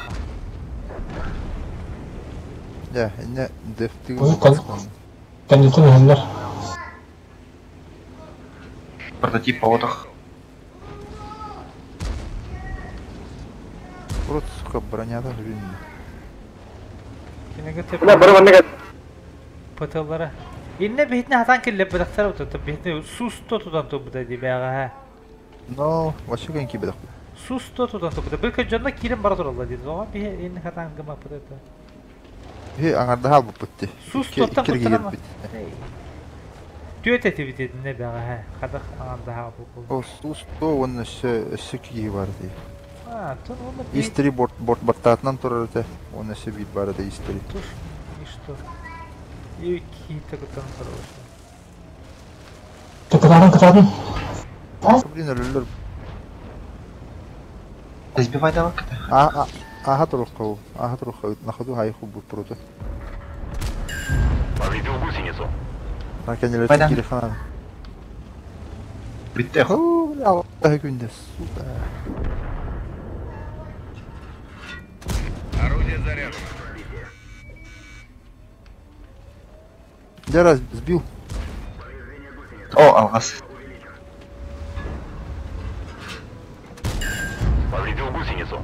Я, инне дефтиг Ой, Кандитын өһөллөр. Прототип по отох. Урут сука броняда хүрүн. Кинеге теп Мына бары манна ПТлара. Инне биһитне хатан киллеп быдахтар утут биһитне сусто тутан тубута ди бэҕэ ха. Но, вообще кенки бедах. Сусто тутан тубута. Бу жонно киирен бара туралла диди. Оға биһи инне хатан гыма пытата. Хе аңарда хал буппутти. Сус тоттан Иккирге куттарама. Түөт этибит инне бэҕэ ха. Хадах аңарда ха бу. О, сус то он өссө өссө киги бар ди. А, тон оны би Истри борт борт бортатынан турар эте. Он өссө бир бар ди истри. туш и что? И киите кутан хорошо. Кытаатын кытаатын. Блин, өлөлөр. Сбивай давай ката. А а аха турукка. Аха турукка. Находу хай хуб прута. Повредил гусеницу. Накенелер Байдан. кири ханан. Битте хо. О, бля, Аллах күндө. Сука. Орудие заряжено. Я раз сбил. О, алгас. Повредил гусеницу.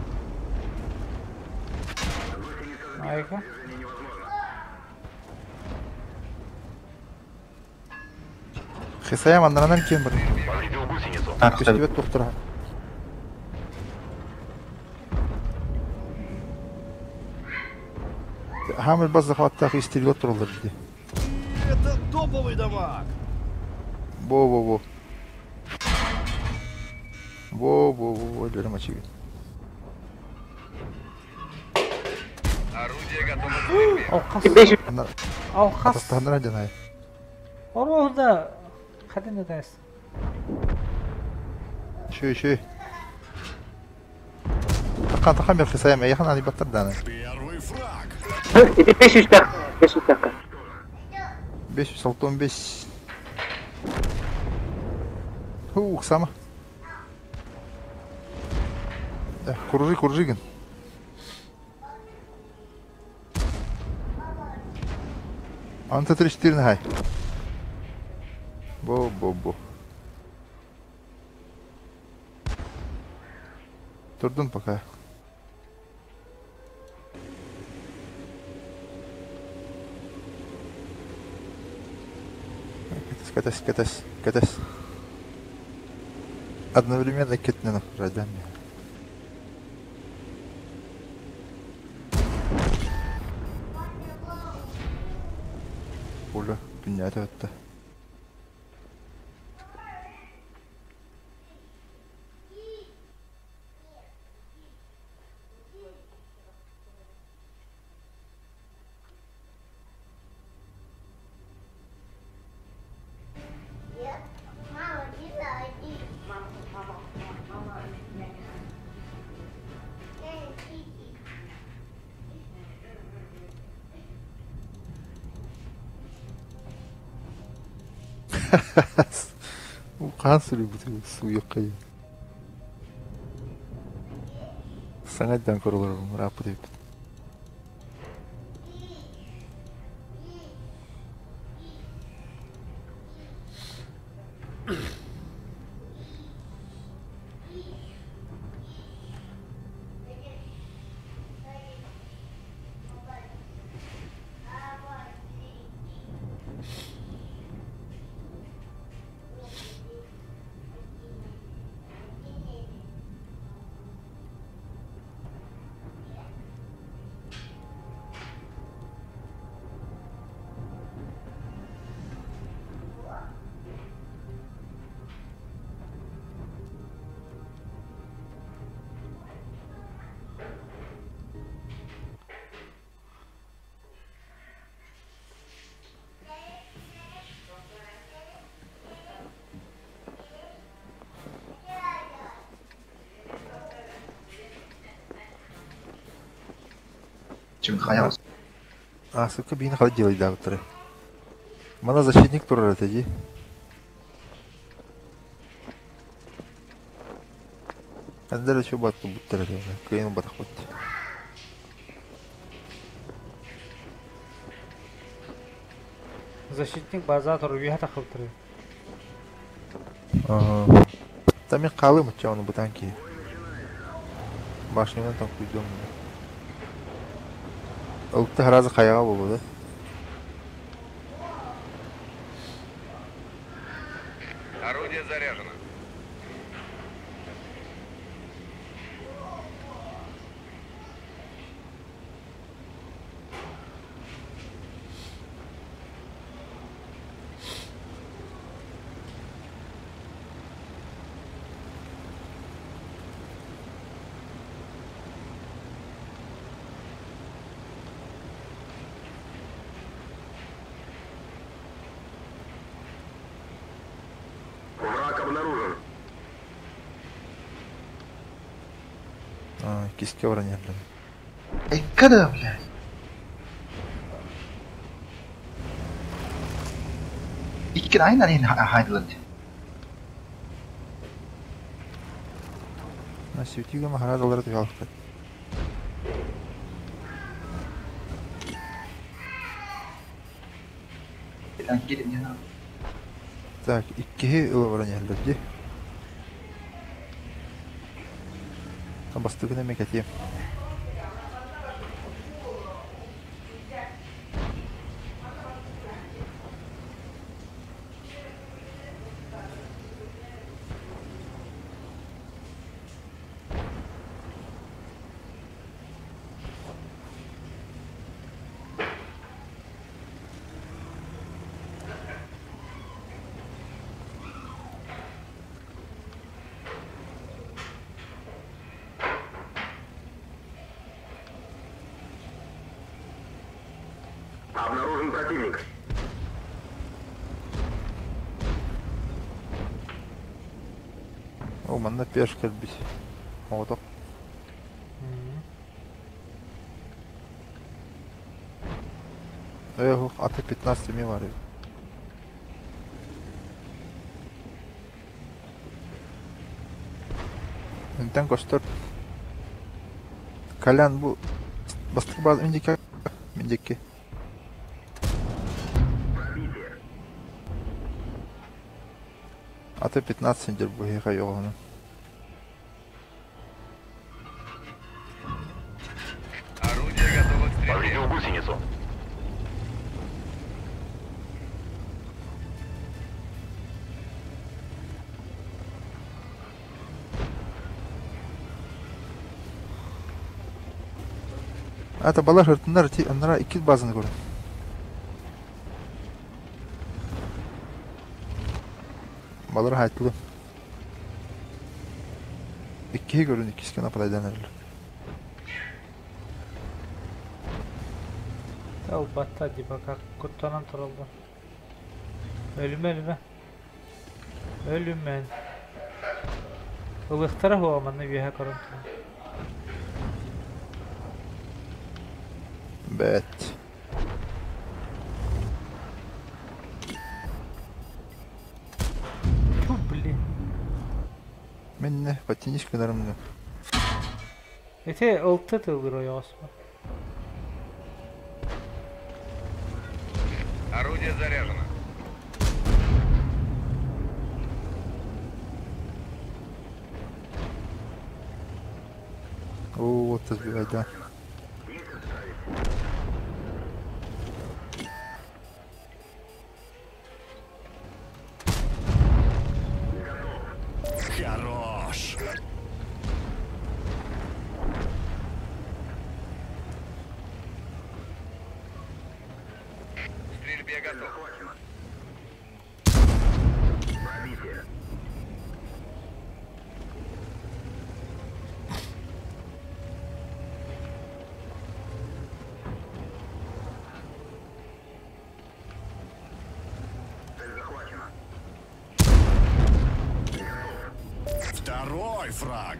Айка. Хисаям аннаранан киэн бар. Повредил гусеницу. Көстүбэт туохтара. Хамыр бас захваттаах истрелот тураллар дии. Это топовый дамаг! Во-во-во. Во-во-во, өлөрүм ачыгын. Орудие готово к стрельбе. Алхас. 500 Алхас. Атастаһыннара дьанай. Оруоһда хатын да тас. Шүй, шүй. Тахан, тахан бер хисаям, эйхан ани баттар даны. Первый фраг! Ити 500 тахха. 500 тахха. 565. Ух, сама. Куржи, куржигин. Анта 34 нахай. Бо-бо-бо. Турдун пока. Катась, катась, катась, катась. Одновременно кетненов родами. Пуля, пинята это. Мама, иди. Хаан суруйбут сууйукка Саҥайдан көрөлөр ырааппыт эбиппит. Чем хаялся? А, сука, бин хал делай да утры. Мана защитник турар это ди. Андер еще бат буттар это. Кыйын батах бат. Защитник база тур уйха тахылтыры. Ага. Там мен қалым отча оны бутанки. Башнюнан там куйдум. Ылты харазы хаяға болу да. Орудие заряжено. Враг обнаружен. А, киске баран ерлер. Эй, когда, блядь? Икки aynen in Highland. На светига махаразалар туялыктар. Ben gelin ya. Так, иккиһи ыла баран иһэллэр дии. Бастыгын эмэ кэтиэм. Обнаружен противник. О, манна перш кэлбит. Оҕото. Эх, аты 15 эмиэ бар эбит. Интэн көстөр. Колян бу бастакы баар мин диэки мин диэки. Аты 15 сентябрь бу хайоҕоһунан. Орудие готово к стрельбе. Повредил гусеницу. Ата балар хыртыннар ти аннара иккис базаны көрүн. Балар хайтылы. Иккиһи көрүн иккискэ нападайдан эрэллэр. Албатта типа как куттанан тураллар. Өлүмэ өлүмэ. Өлүмэн. Ылыахтара суоҕа манна үөһэ көрөн туран. Бэт. Фу, блин. Минне подтянись гынарым Ити ылты тылгыр ойоҕоспун. Орудие заряжено. Оо, вот сбивай, да. Хорош! К стрельбе готов. Второй фраг!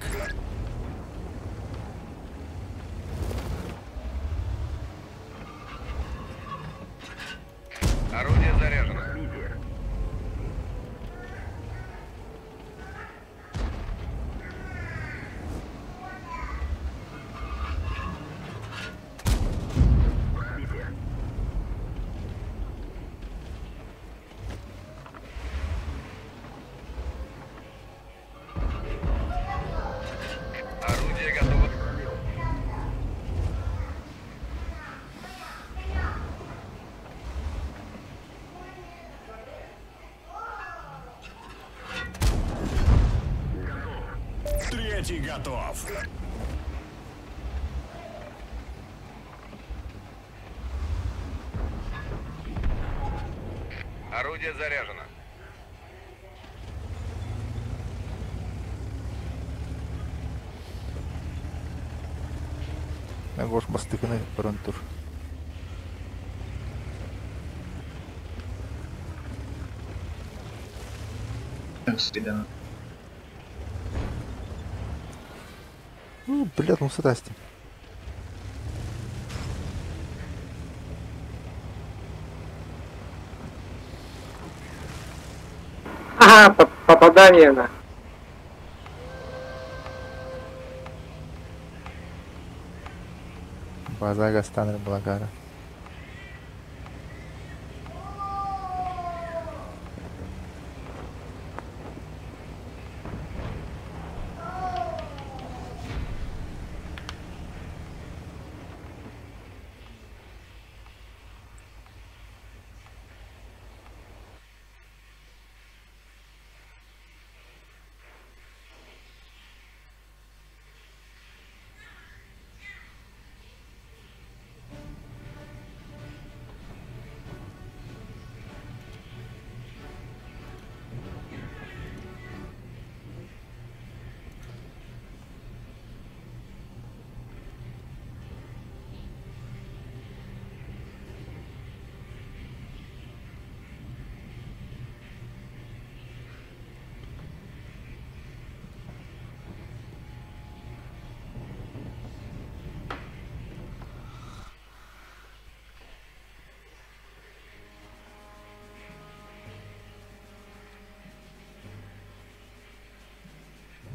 Орудие заряжено. Орудие готово. Третий готов! Орудие заряжено. Гош бастыкыны көрөн тур. Ну, блядь, ну садасти. Ага, попадание на. Базага станер Благара.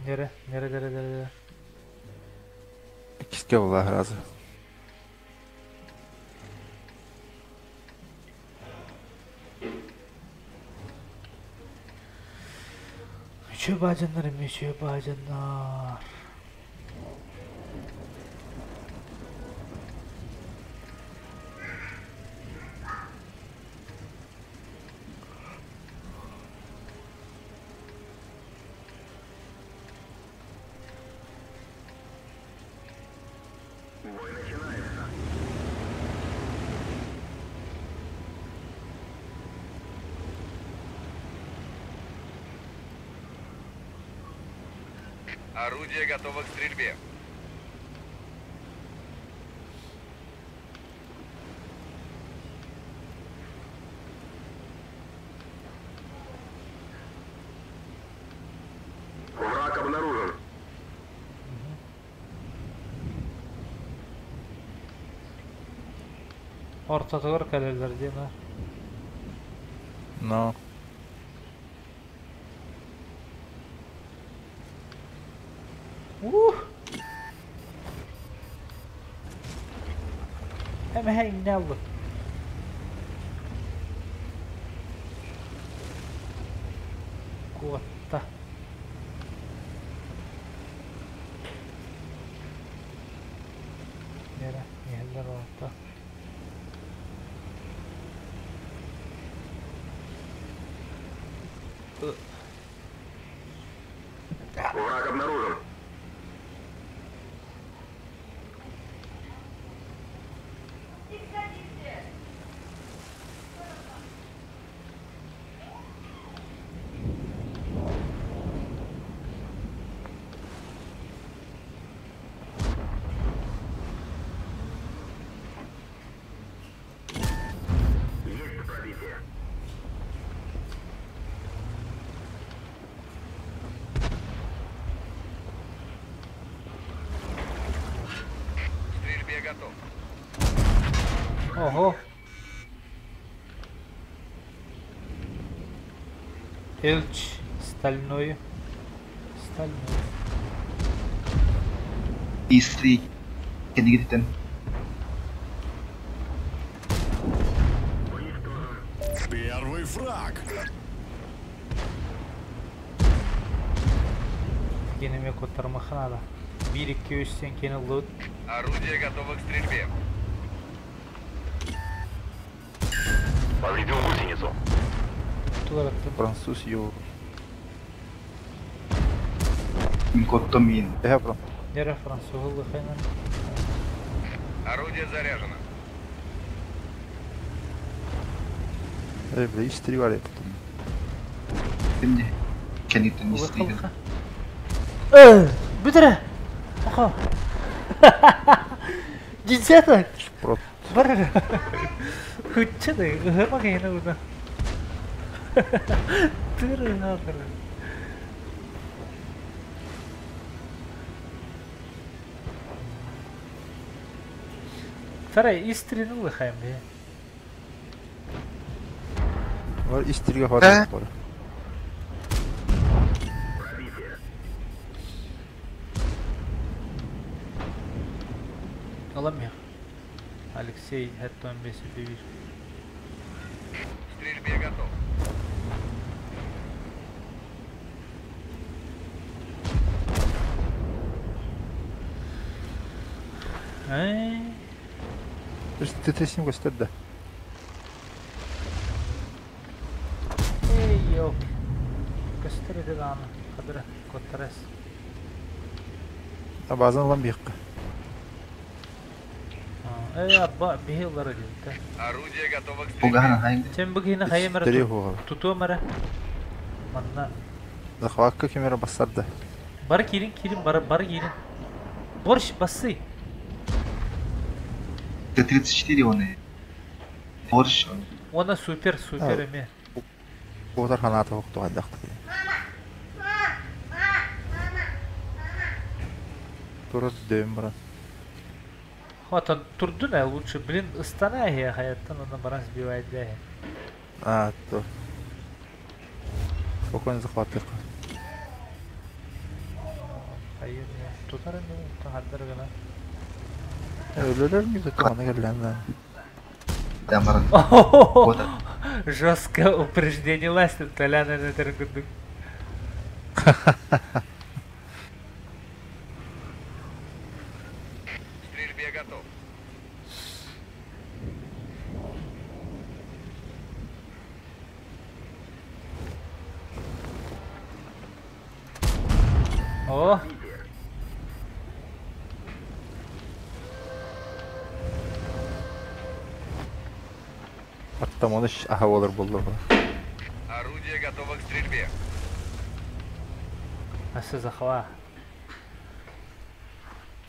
Nere? Nere nere nere nere? Иккискэ была сразу. Үчүгэй баадьаннар эмиэ үчүгэй баадьаннар. Орудие готово к стрельбе. Враг обнаружен. Ортотугар кэлэллэр диэн аа. Но. Ух! Эмэһэ иҥнэ аллым. Куотта. Нера, иһэллэр орто. Враг обнаружен. Есть пробитие. К стрельбе готов. Ого! Элч стальной. Стальной. Истри кэннигититтэн Первый фраг. Кинеме куттармаханада. Биир икки үс сен кини лут. Орудие готово к стрельбе. Повредил гусеницу. Тугараттым. Француз ё. Мин куоттум миин. Эһэ бро. Нера француз хайнан. Орудие заряжено. Эй, бля, истри бар потом. Ким дии? Кэнниттэн истри. Бүтэрэ! Оха! Десяток! Шпрот. Бар. Хучча да, ыһыма киһини уна. Тыры Тара истрин улыхайм бе. Бар истриге хватит бар. Аламия. Алексей Хэттон бесипевир. К стрельбе готов. Эй, Т-37 көстөр да. эй, ёк. Көстөр аны. Кадыра, коттарас. Базан ылан биэххэ. Эй, абба, биһи ыллара диэтэ. Орудие готово к стрельбе. Угаһан хайын. Сен бу киһини хайа мара Истри хуга. тутуо мара. Манна. Захватка кемера бассар да. Бар киирин, киирин, бар, бар киирин. Борщ бассы. Т-34 он и. Борщ он. Она супер, супер эме. Куотар ханаата хокту хайдахты. Тура дөйм баран. Хотон турдун а лучше, блин, ыстана я хаяттан она баран сбивает да. А, то. Спокойно захватык. Хайыр тутар ини хаддар гына. Өлөрөр ми кытта мана кэллээн да. Тамаран. Жесткое упреждение власти Толян этэр курдук. К стрельбе готов. О! Аттаманы аха болар болла. Орудие готово к стрельбе. Асы захва.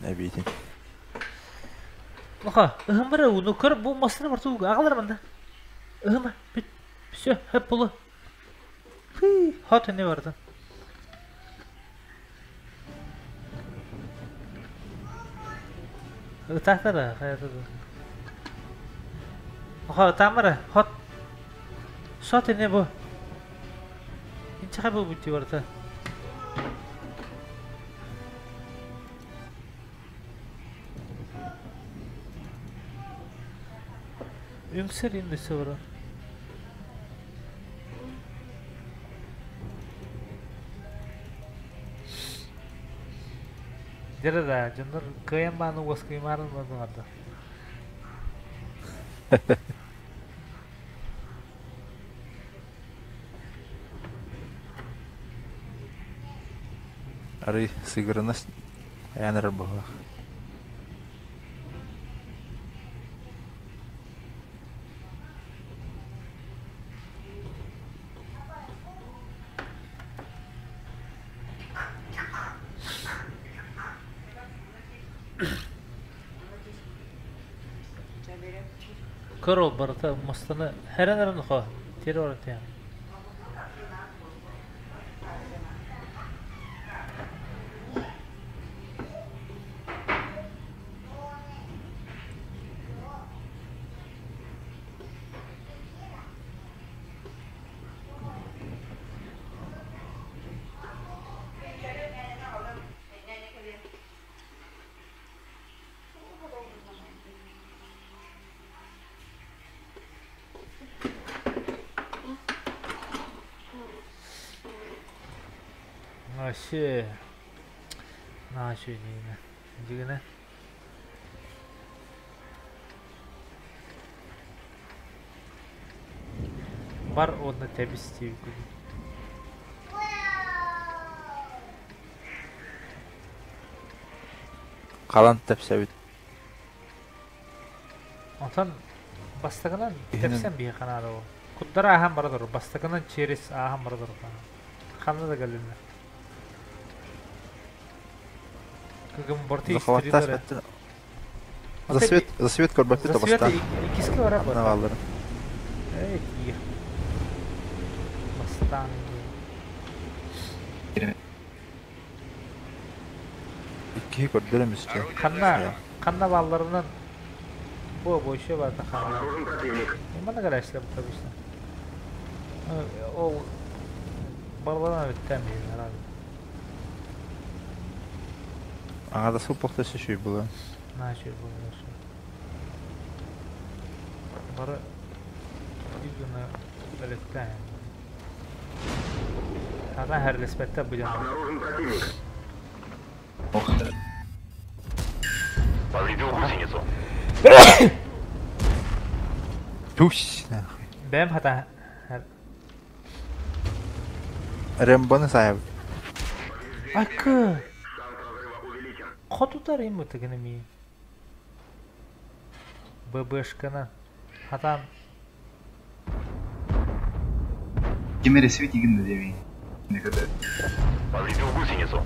Эбиитин. Оха, ыһым бары уну көр бу масына бар туга агалар манда. Ыһыма, бүт. Все, хөп булу. Фи, хот не барды. Ытаахтара, хайата да. Оха, тамара, хот. Сот не бу. Инча бу бути барда. Үҥсэр индесе бара. Дьэрэ да, дьоннор кыайан бааны уоскуймаарын барда. Арый сыгырынас аянар баһа. Көр ол барыта мастаны хэрэн эрэн хо тири баран тиһэн. Вообще, на не дигіне. Бар онна тэбис тиби Қалан тәпсәбит. Онтон бастагынан тэпсен бии канары ол. Куддара ахан барадыр, бастагынан через ахан барадыр. Ханна да галина. Кыгым борты Захваттас беттин. Засвет, засвет көрбөппүт Засвет табастан. иккиске бара бар. Наваллары. Эй, тиих. Бастан. Икки көрдөрөм үстө. Ханна, ханна балларынан бу бойша бар та ханна. Эмана гарашлар бу обычно. Ол балларынан өттен бир herhalde. Аңа да сыл похтасы шүй була. На şey bu olsun. Бары игны электен. Хана хәрлеспәттә бу жана. Повредил гусеницу. Туш. нахуй. Бәм хата Рэмбоны сайып. Акы. Хотутар им тегене ми. ББшканы. Хатан Кемере свет игин дебей. Никогда. Повредил гусеницу.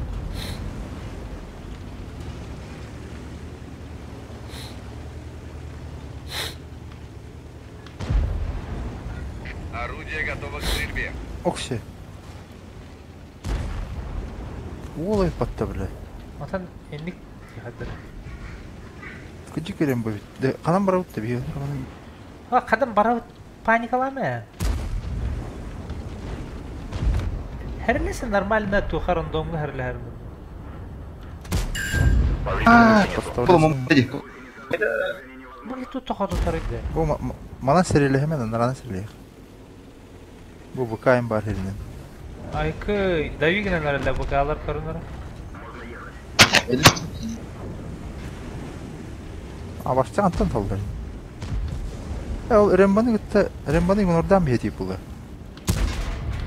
Орудие готово к стрельбе. Окси. Уолай патта бля. Отан энник хадыр. Күчү керем бу бит. Канан барабыт да бии. Ха кадам барабыт паникалама. Хәрлесе нормально тухарын домга хәрле хәрле. А, Поставляйсың. полумомеди. Бу тут хоту тарыйды. Бу манан сэрилэһэмэн, анараны сэрилэһэх. Бу ВК-им бар херинен. Айкы давигнен аралла букалар karunara. Абашча антан талдар. Ол Рембаны гытта, Рембаны игнордан бихети була.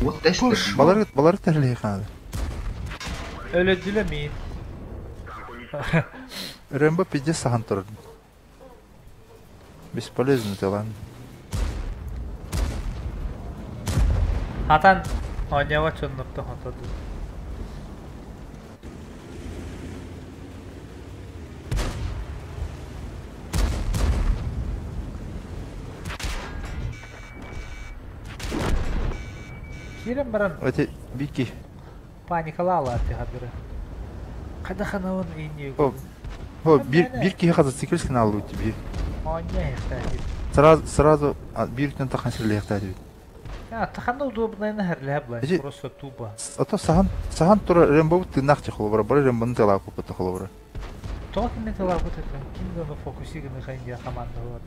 Вот тест. Балар балар тәрлеһи ханады. Öyle мин. Рембо пиздец сахан турар. Бесполезно ты ладно. Хатан онява чоннукта хотоду. Кирен баран Эти бики. паникалала аты хадыры. Када ханавын инни. О, О, бир бир кихи хаза цикл алу тебе. Оня ихтади. Сразу сразу бир түн тахан серлехтади. Я таханда удобно на херле Эти- просто тупо. А то сахан сахан тура Рембо тынах чехолбара, бары Рембоны тела купы холбара. То ким тела вот это, ким да фокусированный хайндия команда вот.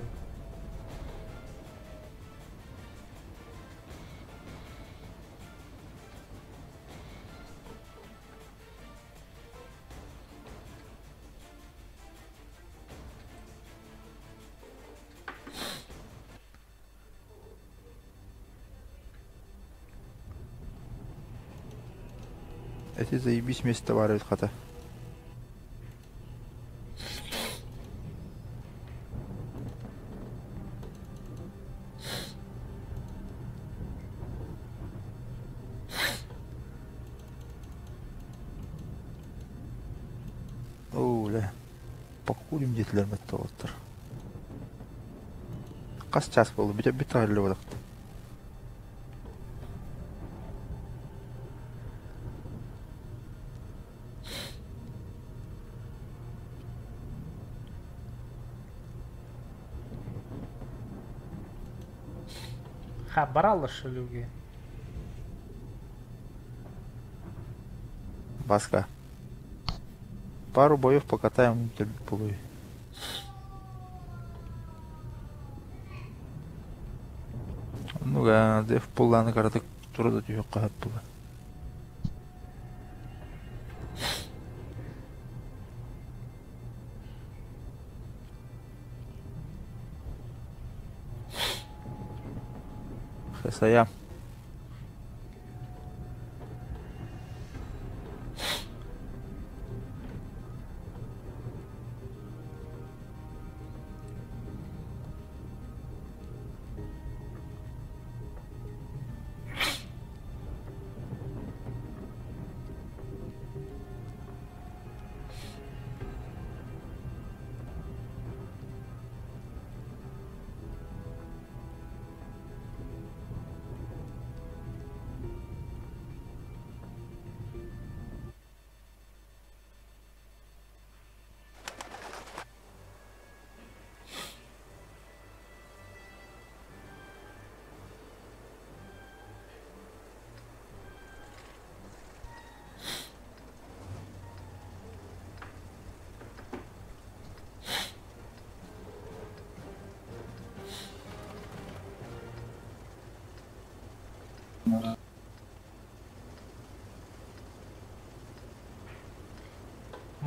Эти заебись вместе товары хата. Оу, ля. Покурим детлер меттолоттар. Кас час болду, бит бит тагылы болдuk. Ха, баралла шалюги. Баска. Пару боев покатаем полуй. Ну га, деф пулланы каратык турада түйөк кахат була. Хесая.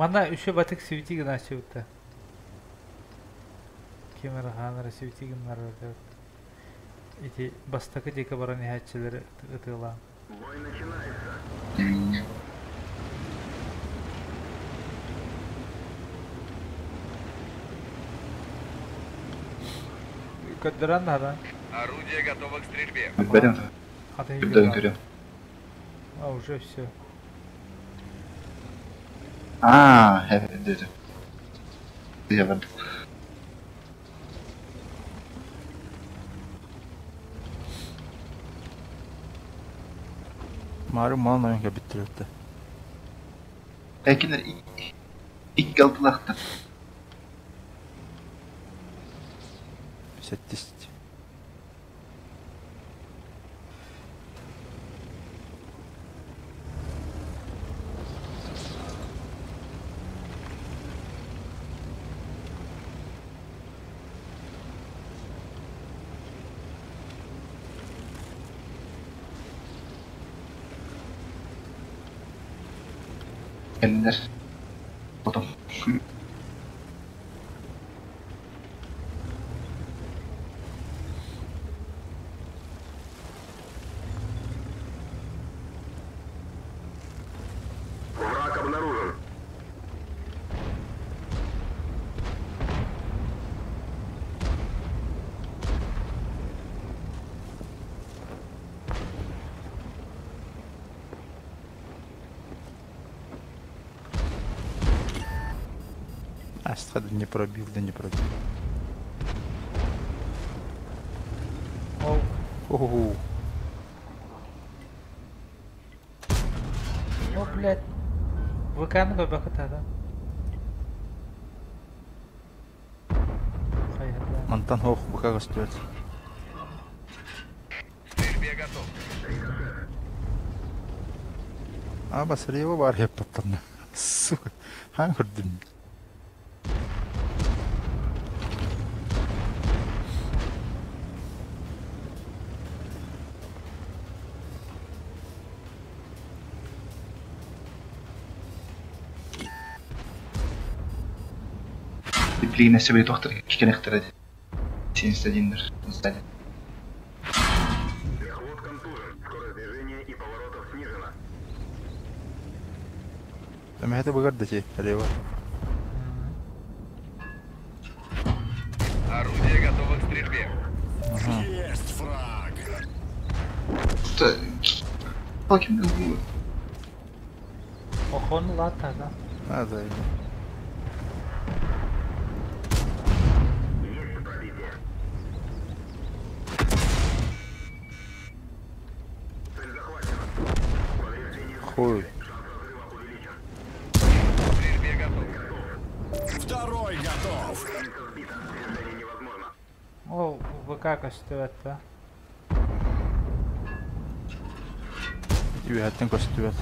Мана еще батык свети гына чыбытта. Кемер ханара свети гынар Эти бастакы дека баран хатчылары ытыла. Көддөрөн да. Орудие готово к стрельбе. Берем. Хата Берем, берем. А, уже все. А, evet. Evet. Мары мал ойынга биттирепти. Экинер икки алтылахта. Сеттист. Кэллилэр. Потом. Враг обнаружен. Астра да не пробил, да не пробил. Ол Ого. О, блядь. ВК-ны көрбөккө да. Хайда. Мантан хох быка көстүөт. К стрельбе готов. А басырыева бар хеппаттарна. Сука. Хан көрдүм. Блин, себе доктор кикенехтер 71 сзади. Мехвод контужен. Скорость движения и поворотов снижена. Эмэхэтэ быгар да ти, Рева. Орудие готово к стрельбе. Есть фраг. Охон лата да. А, да. Есть пробитие. Цель захвачена. Повреждение Хуй. Шанс разрыва увеличен. К стрельбе готов. Второй готов. Гусеница сбита. Движение невозможно. Ол ВК көстүөт да. Үөһэттэн көстүөт.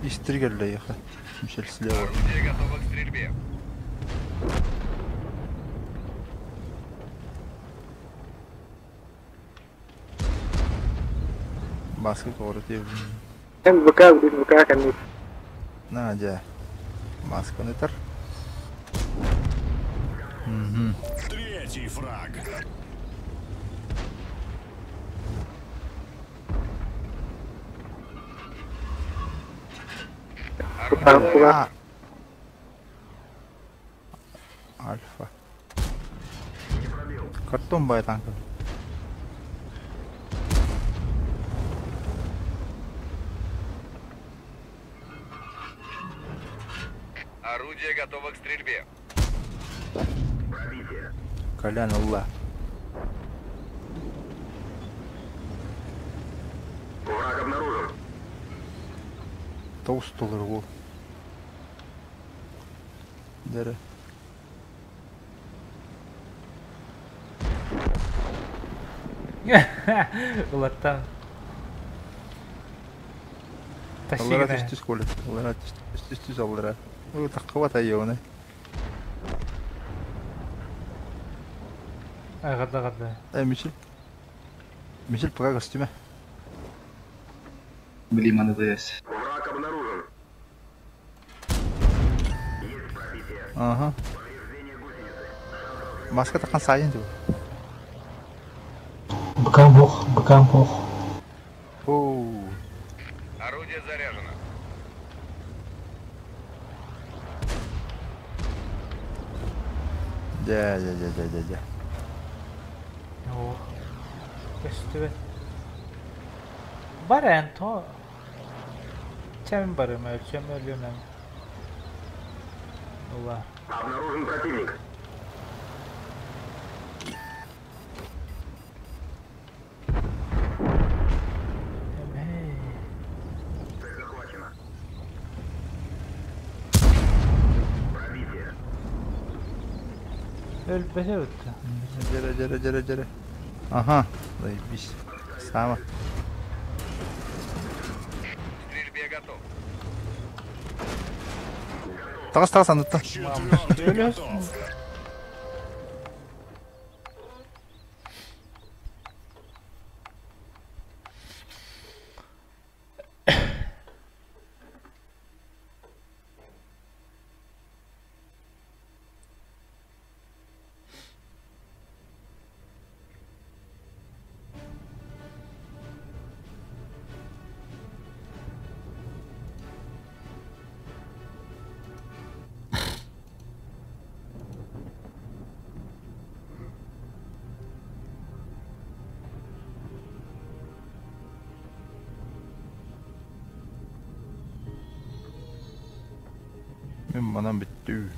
Истригелле яха. Мишель слева. Орудие готово к стрельбе. Маска город и Эн ВК, блин, ВК конец. Надя. Маска нытар. Угу. Третий фраг. Куда? Альфа. Картон бай танка. Орудие готово к стрельбе. Пробитие. Колян Алла. Враг обнаружен. Толстолар ол. Дәрі. Улаттан. Аллара Тащигіне. түс түс колет. Аллара түс түс түс түс аллара. Ой, таққыбат айы Ағырды ағырды. Эй, Мишель. Мишель, пока костюме. Блин, АДВС. Враг обнаружен. Есть пробитие. Ага. Повреждение гусеницы. Шанс разрыва Маска таққан сайын деп. Быкам бог, быкам бог. Оу. Орудие заряжено. Дя, дя, дя, дя, дя, дя. Ох. Көстүбөт. Бар эн то. Чемин барым өлчөм өлүөм. Ула. Обнаружен противник. Эй. Цель захвачена. Пробитие. Өлбөтө өттү. Дәрі, дәрі, дәрі, дәрі. Ага. Заебись. Сама. К стрельбе готов. Тағыс, тағыс, андытты. Четвертый готов. Мин манан бүттүү.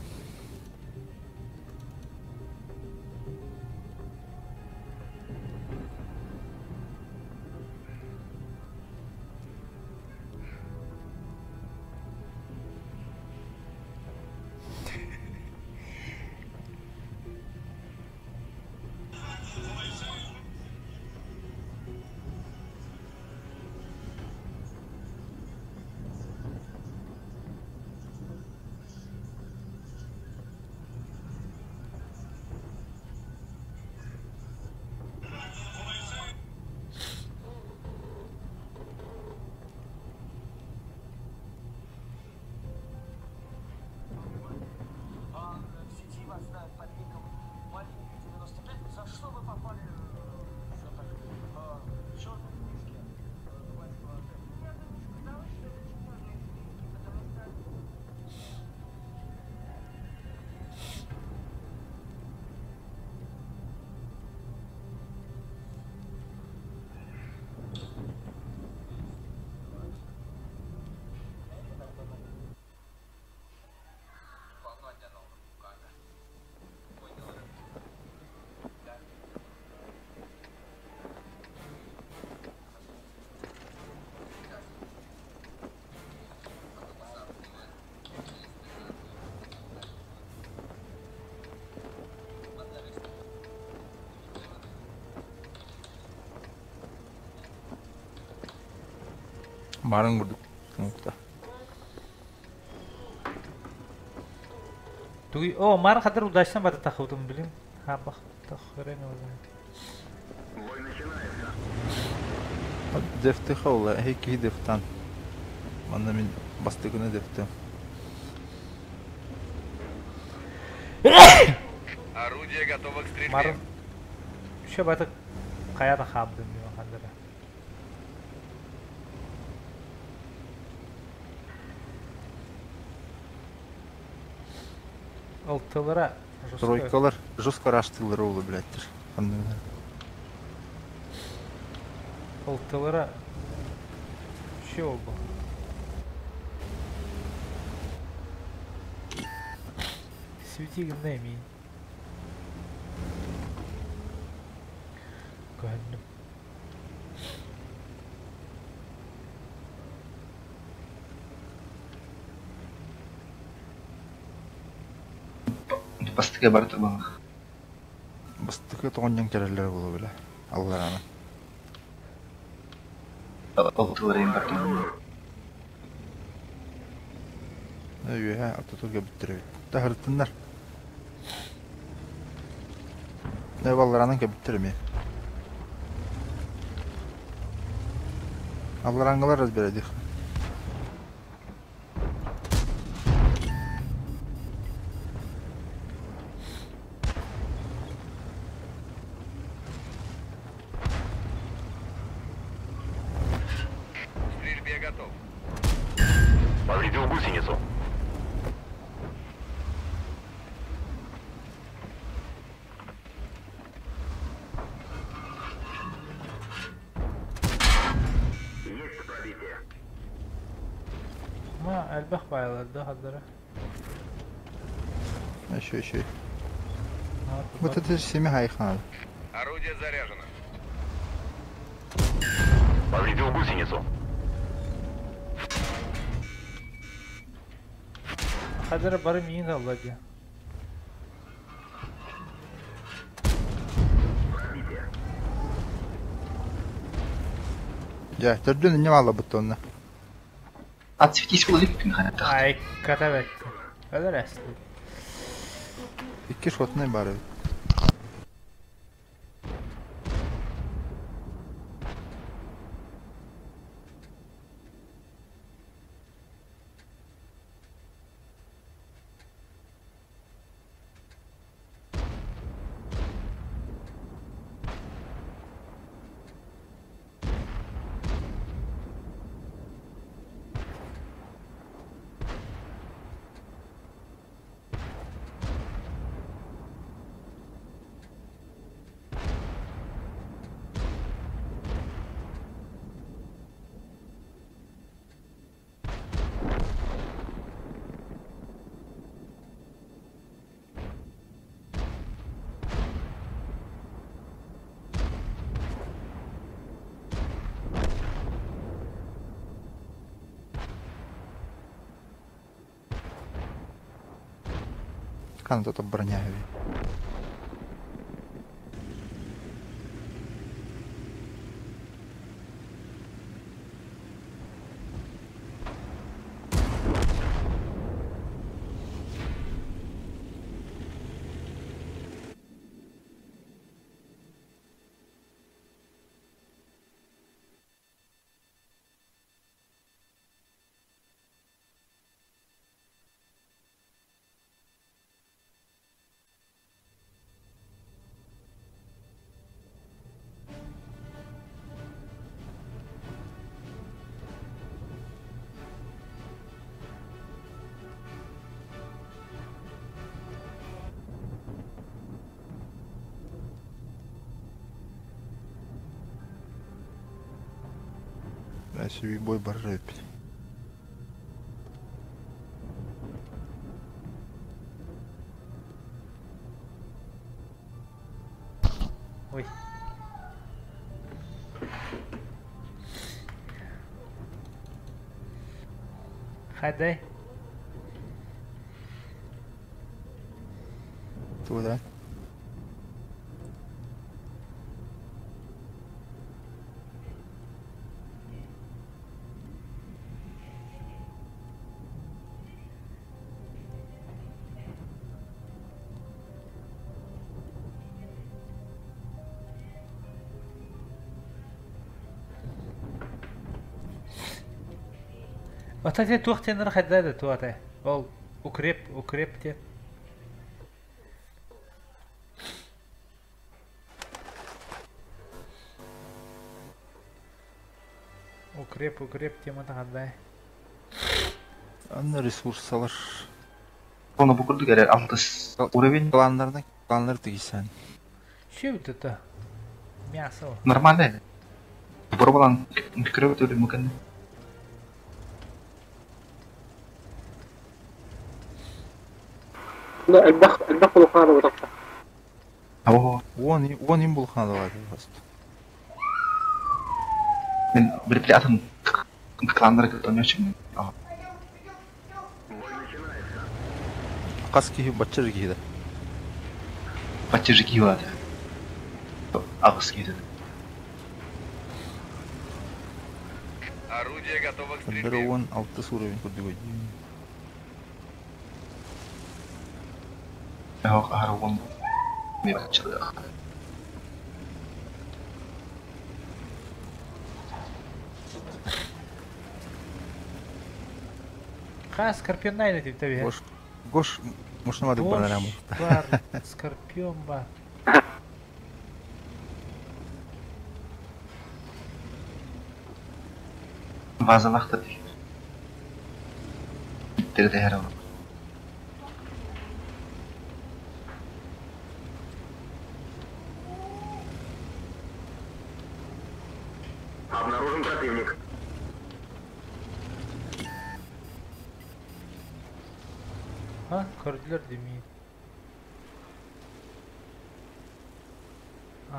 Баарыҥ курдук оҥоһукта. Тугуй, о, Мар хатыр удачно бата тахыбытым билим. Хабах тахырен Дефтиха ол эһи киһи дефтан. Манна мин бастакыны дефтем. Орудие готово к стрельбе. Марын Еще баты кая да хабдым хандара. Алтылара Тройкалар жестко раштылар оҕу блядь. Ханныгар. Алтылара Че оба? Свети гынна эмиин. Көһүннүм. Бастыка бар турбалах. Бастакы тоҕонньон кэлэллэр буолуо бile. Аллараны. Алтыларайын бар турбалах. Үөһэ ортотугар бүттэр эбит. Таһыртыннар. Алларанан кэбиттэр эмиэ. Аллараңҥылар разбередих. К стрельбе готов. Повредил гусеницу. Есть пробитие. Ма элбэх баайларда хаддара. Еще, еще. Вот это же семья хайхана. Орудие заряжено. Повредил гусеницу. Хаддара бары миин алла дии. Дьэ, төрдүн инньэ мааллабыт онно. Отсветись улыбкой, ханатах. Ай, ката бэтти. Өлөр эстит. Икки шотнай баар эбит. Ханна то броня эбит. Сүүй бой барар эбиппит. Ой. Хайдай. Тугу да? Ота те туох тенер хайда да туата. Ол укреп, укреп те. Укреп, укреп темата хайда. Анна ресурсалар. Оны бу курдук эрэр алтыс уровень Планнарына планнар тигисен. Че вот это? Мясо. нормально. Боробалан көрөбүт өлүм мукан. Элбэх элбэх улахан буолуохтаах. Оо, Уон уон им булхана давай просто. мен бир бир атын кланнар көтөнөчүм. Хас киһи баччар киһи да. Баччы киһи бар. Агыс киһи. Орудие готово к Бер стрельбе. уон алтыс уровень курдук өйдүүн. Хох ахар уон. Мен баччы. Ха, Скорпион найна тип таби. Гош гош мушнамады барарам. Бар, Скорпион бар. Базалахта дии. Тирде хара. Обнаружен противник. Ха, көрдүлөр демейін.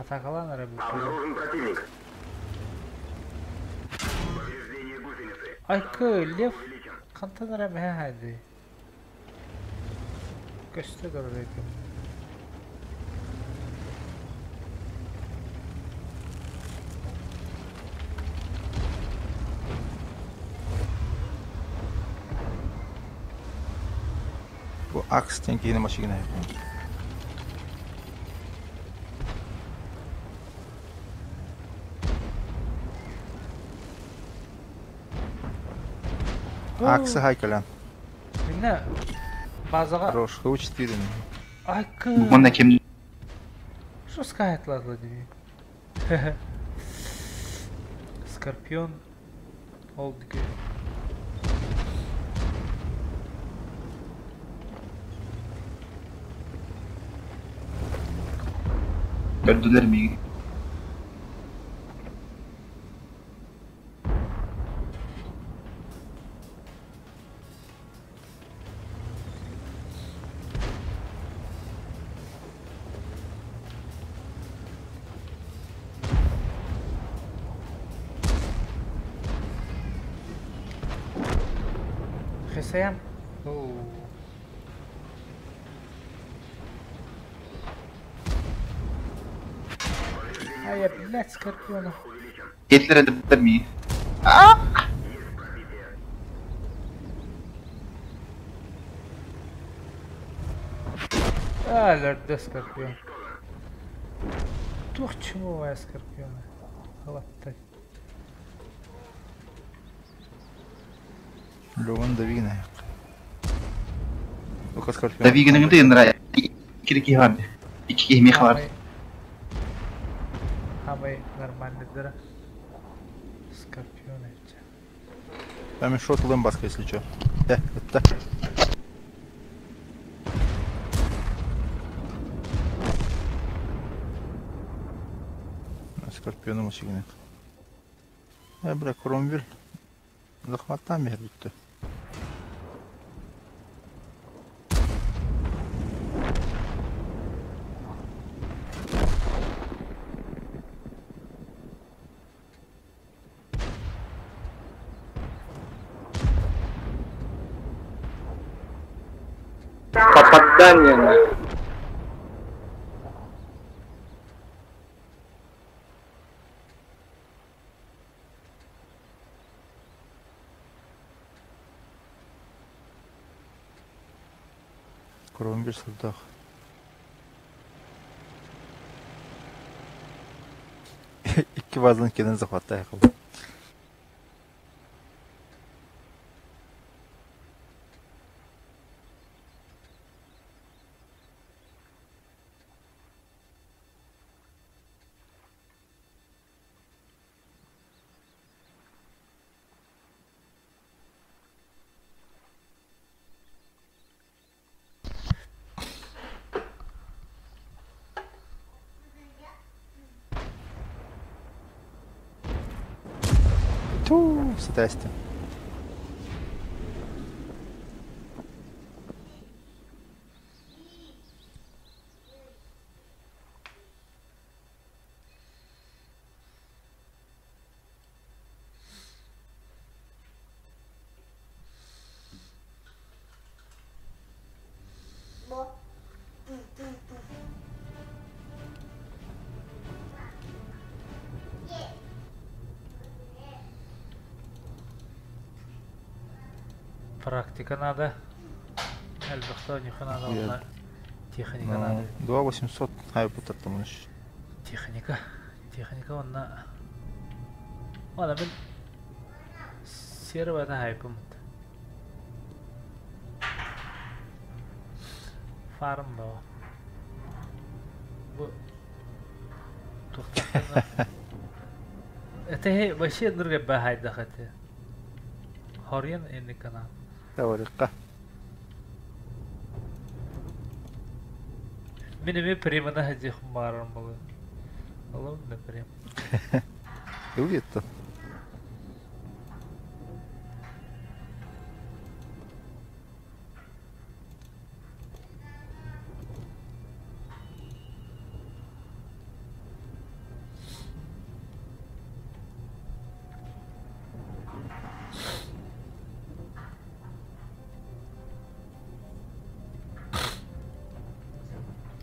Атакалан ара бұл. Обнаружен противник. Повреждение гусеницы. Айкы, лев қантан ара мә хәді. Көсті көрір екен. Бу акс тен киһини машина. Аксы хайкалян. Міне базаға Хорош, ху 4. Айкы. Мында кем Что сказать, ладно, тебе? Скорпион. Олд көрдүлөр миги. Хесаям. Оу. А я, блядь, Скорпиона. Гитлер это ми. А, өлөрдө Скорпион. Туох чумовая Скорпиона. Халаттай. Леван Давигина. Только Скорпион. Давигинин de нра. Икки киһи Икки киһи мех бар. Хамай нормальный дыра. Скорпион эти. Там еще шот лэмбаска, если что. Да, это. Скорпиону сигнет. Бля, Кромвель. Захватами бүттү. Попадание на. Кромвель сырдах. Икки базаны кенен захваттай кыл. Ту, сетести. Практика надо. Эльбахта них надо. Я- Онна Техника надо. 2800 хай бутар там. Техника. Техника онна. Ана мен сервада хайпым. Фарм баа. Бу тухтахтана. Это вообще нурга бахайда хате. Хорьян энни канал. Таварыкка. Мин эми примана хади хумарым булы. Алым да прим. Ылетті.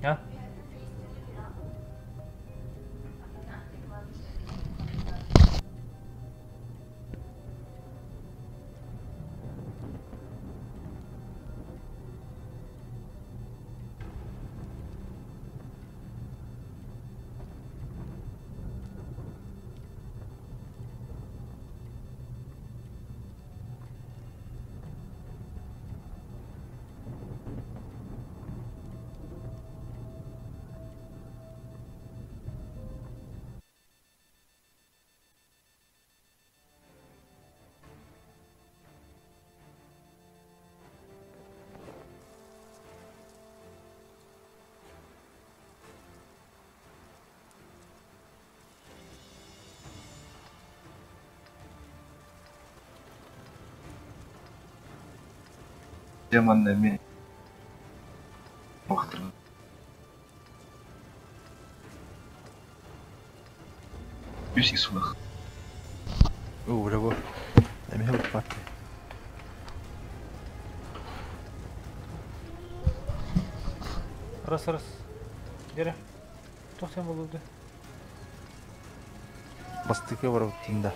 А? Демонный ми. Охтыр. Үс исулах. О, бля, бу. Эми хеп бат. Раз раз. Дере. Тохтан болуду. Бастакы барабыттын да.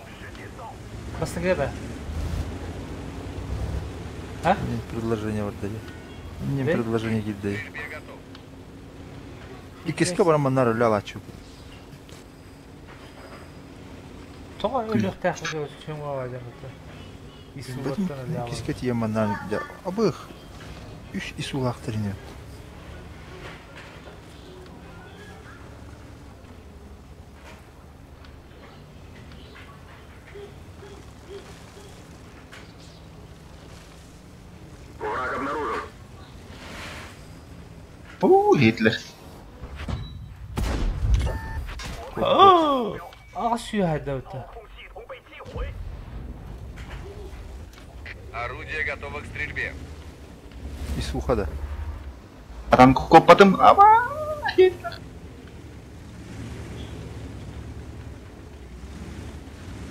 Бастакы да? А? Мне предложение барда дии. Мне предложение киирдэ. Иккискэ баран манна рөлө алааччы. Тоҕо өлүөхтээх Иккискэ тиийэн манна абых үс исуулаахтар ини. Враг обнаружен. Уу, Гитлер. Аҕыс сүүһайдабыта. Орудие готово к стрельбе. Исуха да. Атан коппатым. Аба, Гитлер.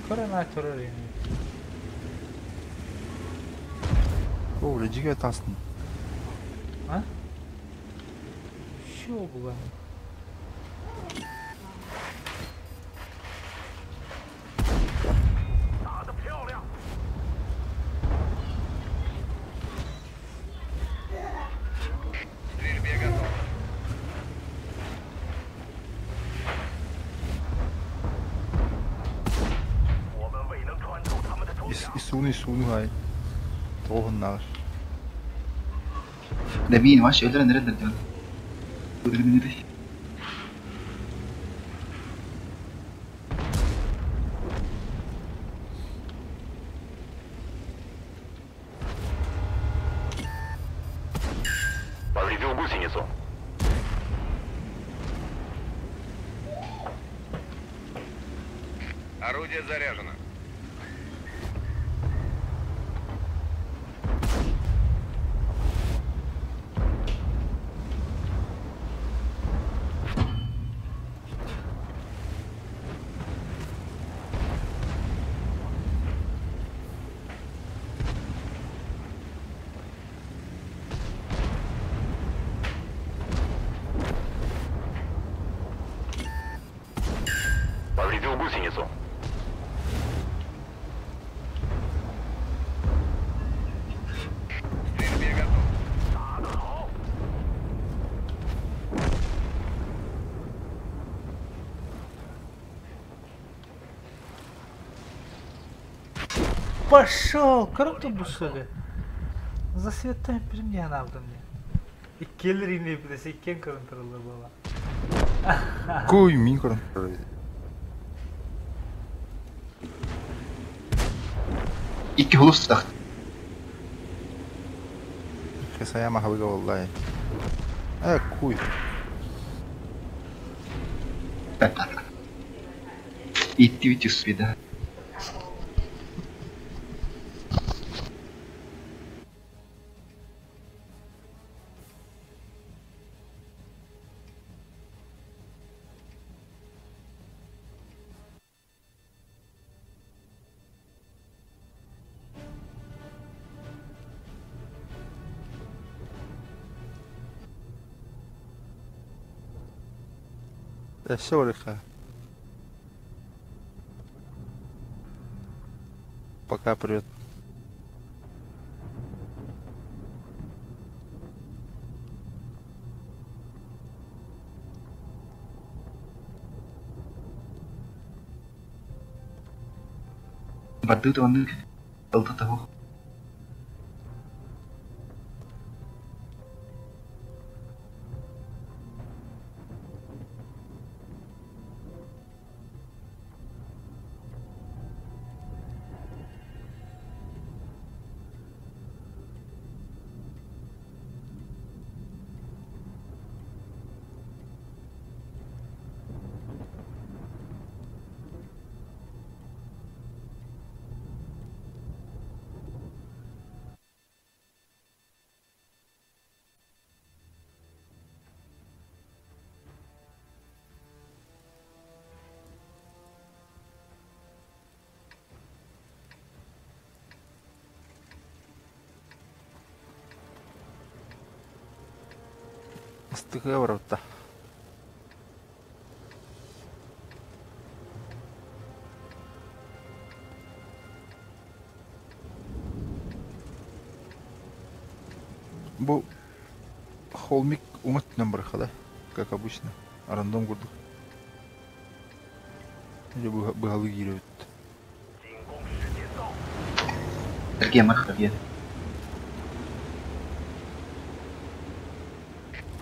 Көрөн турар ини. О, бля, тастын. А? Шо була? К стрельбе готово. Исуну исуну хай. Тоғыннар. Да мин вообще өлөрөн эрэллэр диэн. Өлөрүмүнү. Повредил гусеницу. Орудие заряжено. Повредил гусеницу. К стрельбе готов. Пошел! Круто бушали. За светами при мне надо мне. Иккелер ини билесе иккен көрүн була. Куй, мин көрөн. Икки хулус тах. Хесаяма хабыга валлай. Э, куй. Итти бит успеда. Все лиха. Пока, привет. Бардыт оны ылды того. Астыга барабыта. Бу холмик уҥа өттүнэн барыахха да, как обычно, рандом курдук. Или быһалыы киирэбит. Эргиэн бар, эргиэн.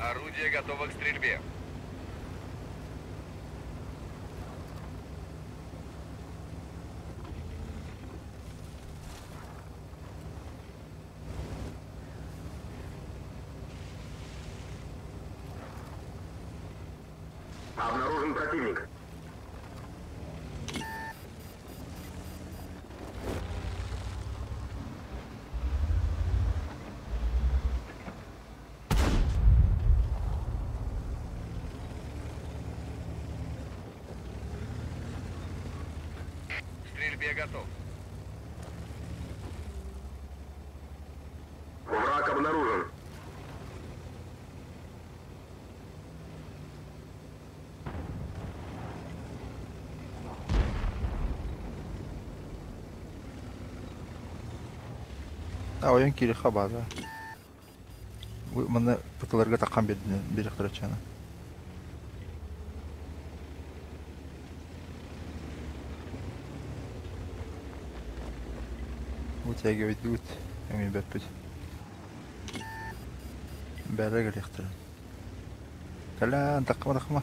Орудие готово к стрельбе. Обнаружен противник. К стрельбе готов. Враг обнаружен. А ойон кириха баада. Манна пыталарга таххан биэриэхтэрэ чана. Вытягивать өҥөйбөппүт. Бээрэ кэлиэхтэрэ. Кэлээн, таккыма, таккыма.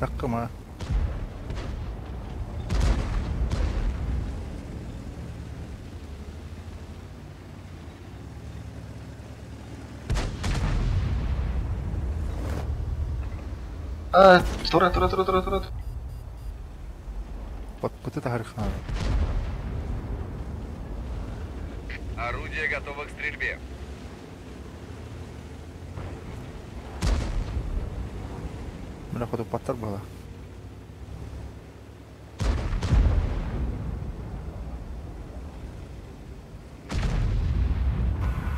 Таккыма. А, тура, тура, тура, тура, тура. Подпыты таһарыхнаада. Орудие готово к стрельбе. Мына хотуппаттар буола.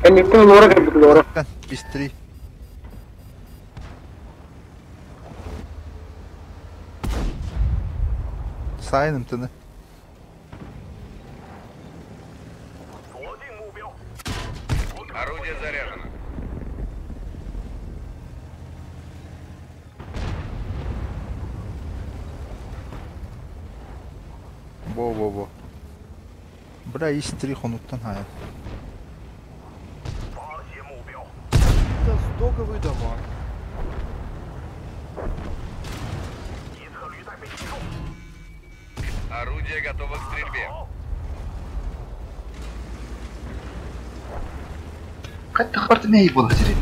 Кэнниттэн лора кэлбит лора. Бистри. Сайын ымтыны. Орудие заряжено. Во-во-во. Бля, ис три хонуттан хая. Это стоковые дома. Орудие готово к стрельбе. Хайдах барда буолар сири.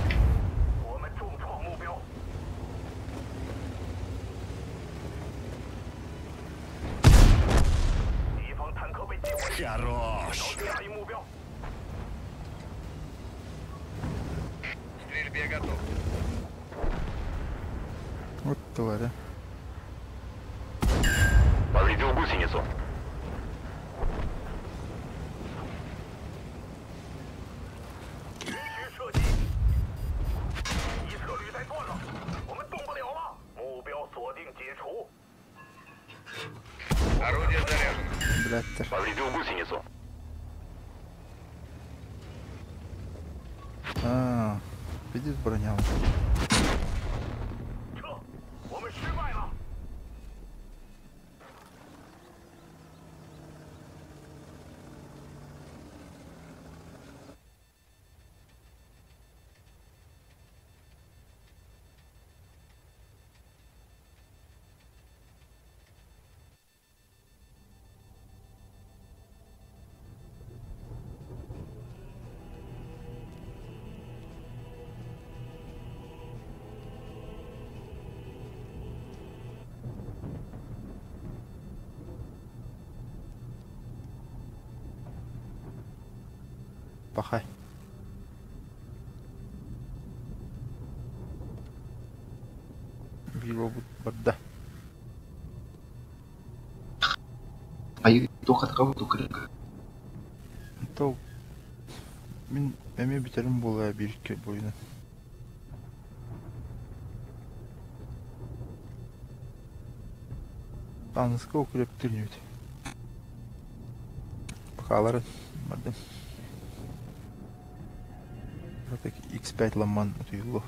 Хорош. К стрельбе готов. Вот тварь. Повредил гусеницу. Орудие заряжено. Блядь. Повредил гусеницу. А, видишь броня. Пахай. Биир барда. Айы туохатаҕа тукырык. То мин эмиэ бүтэрим буолуо биир буйунан. Таныска укрептирнүүт. Бакаларын бардым. Так X5 ламман утуйуллу.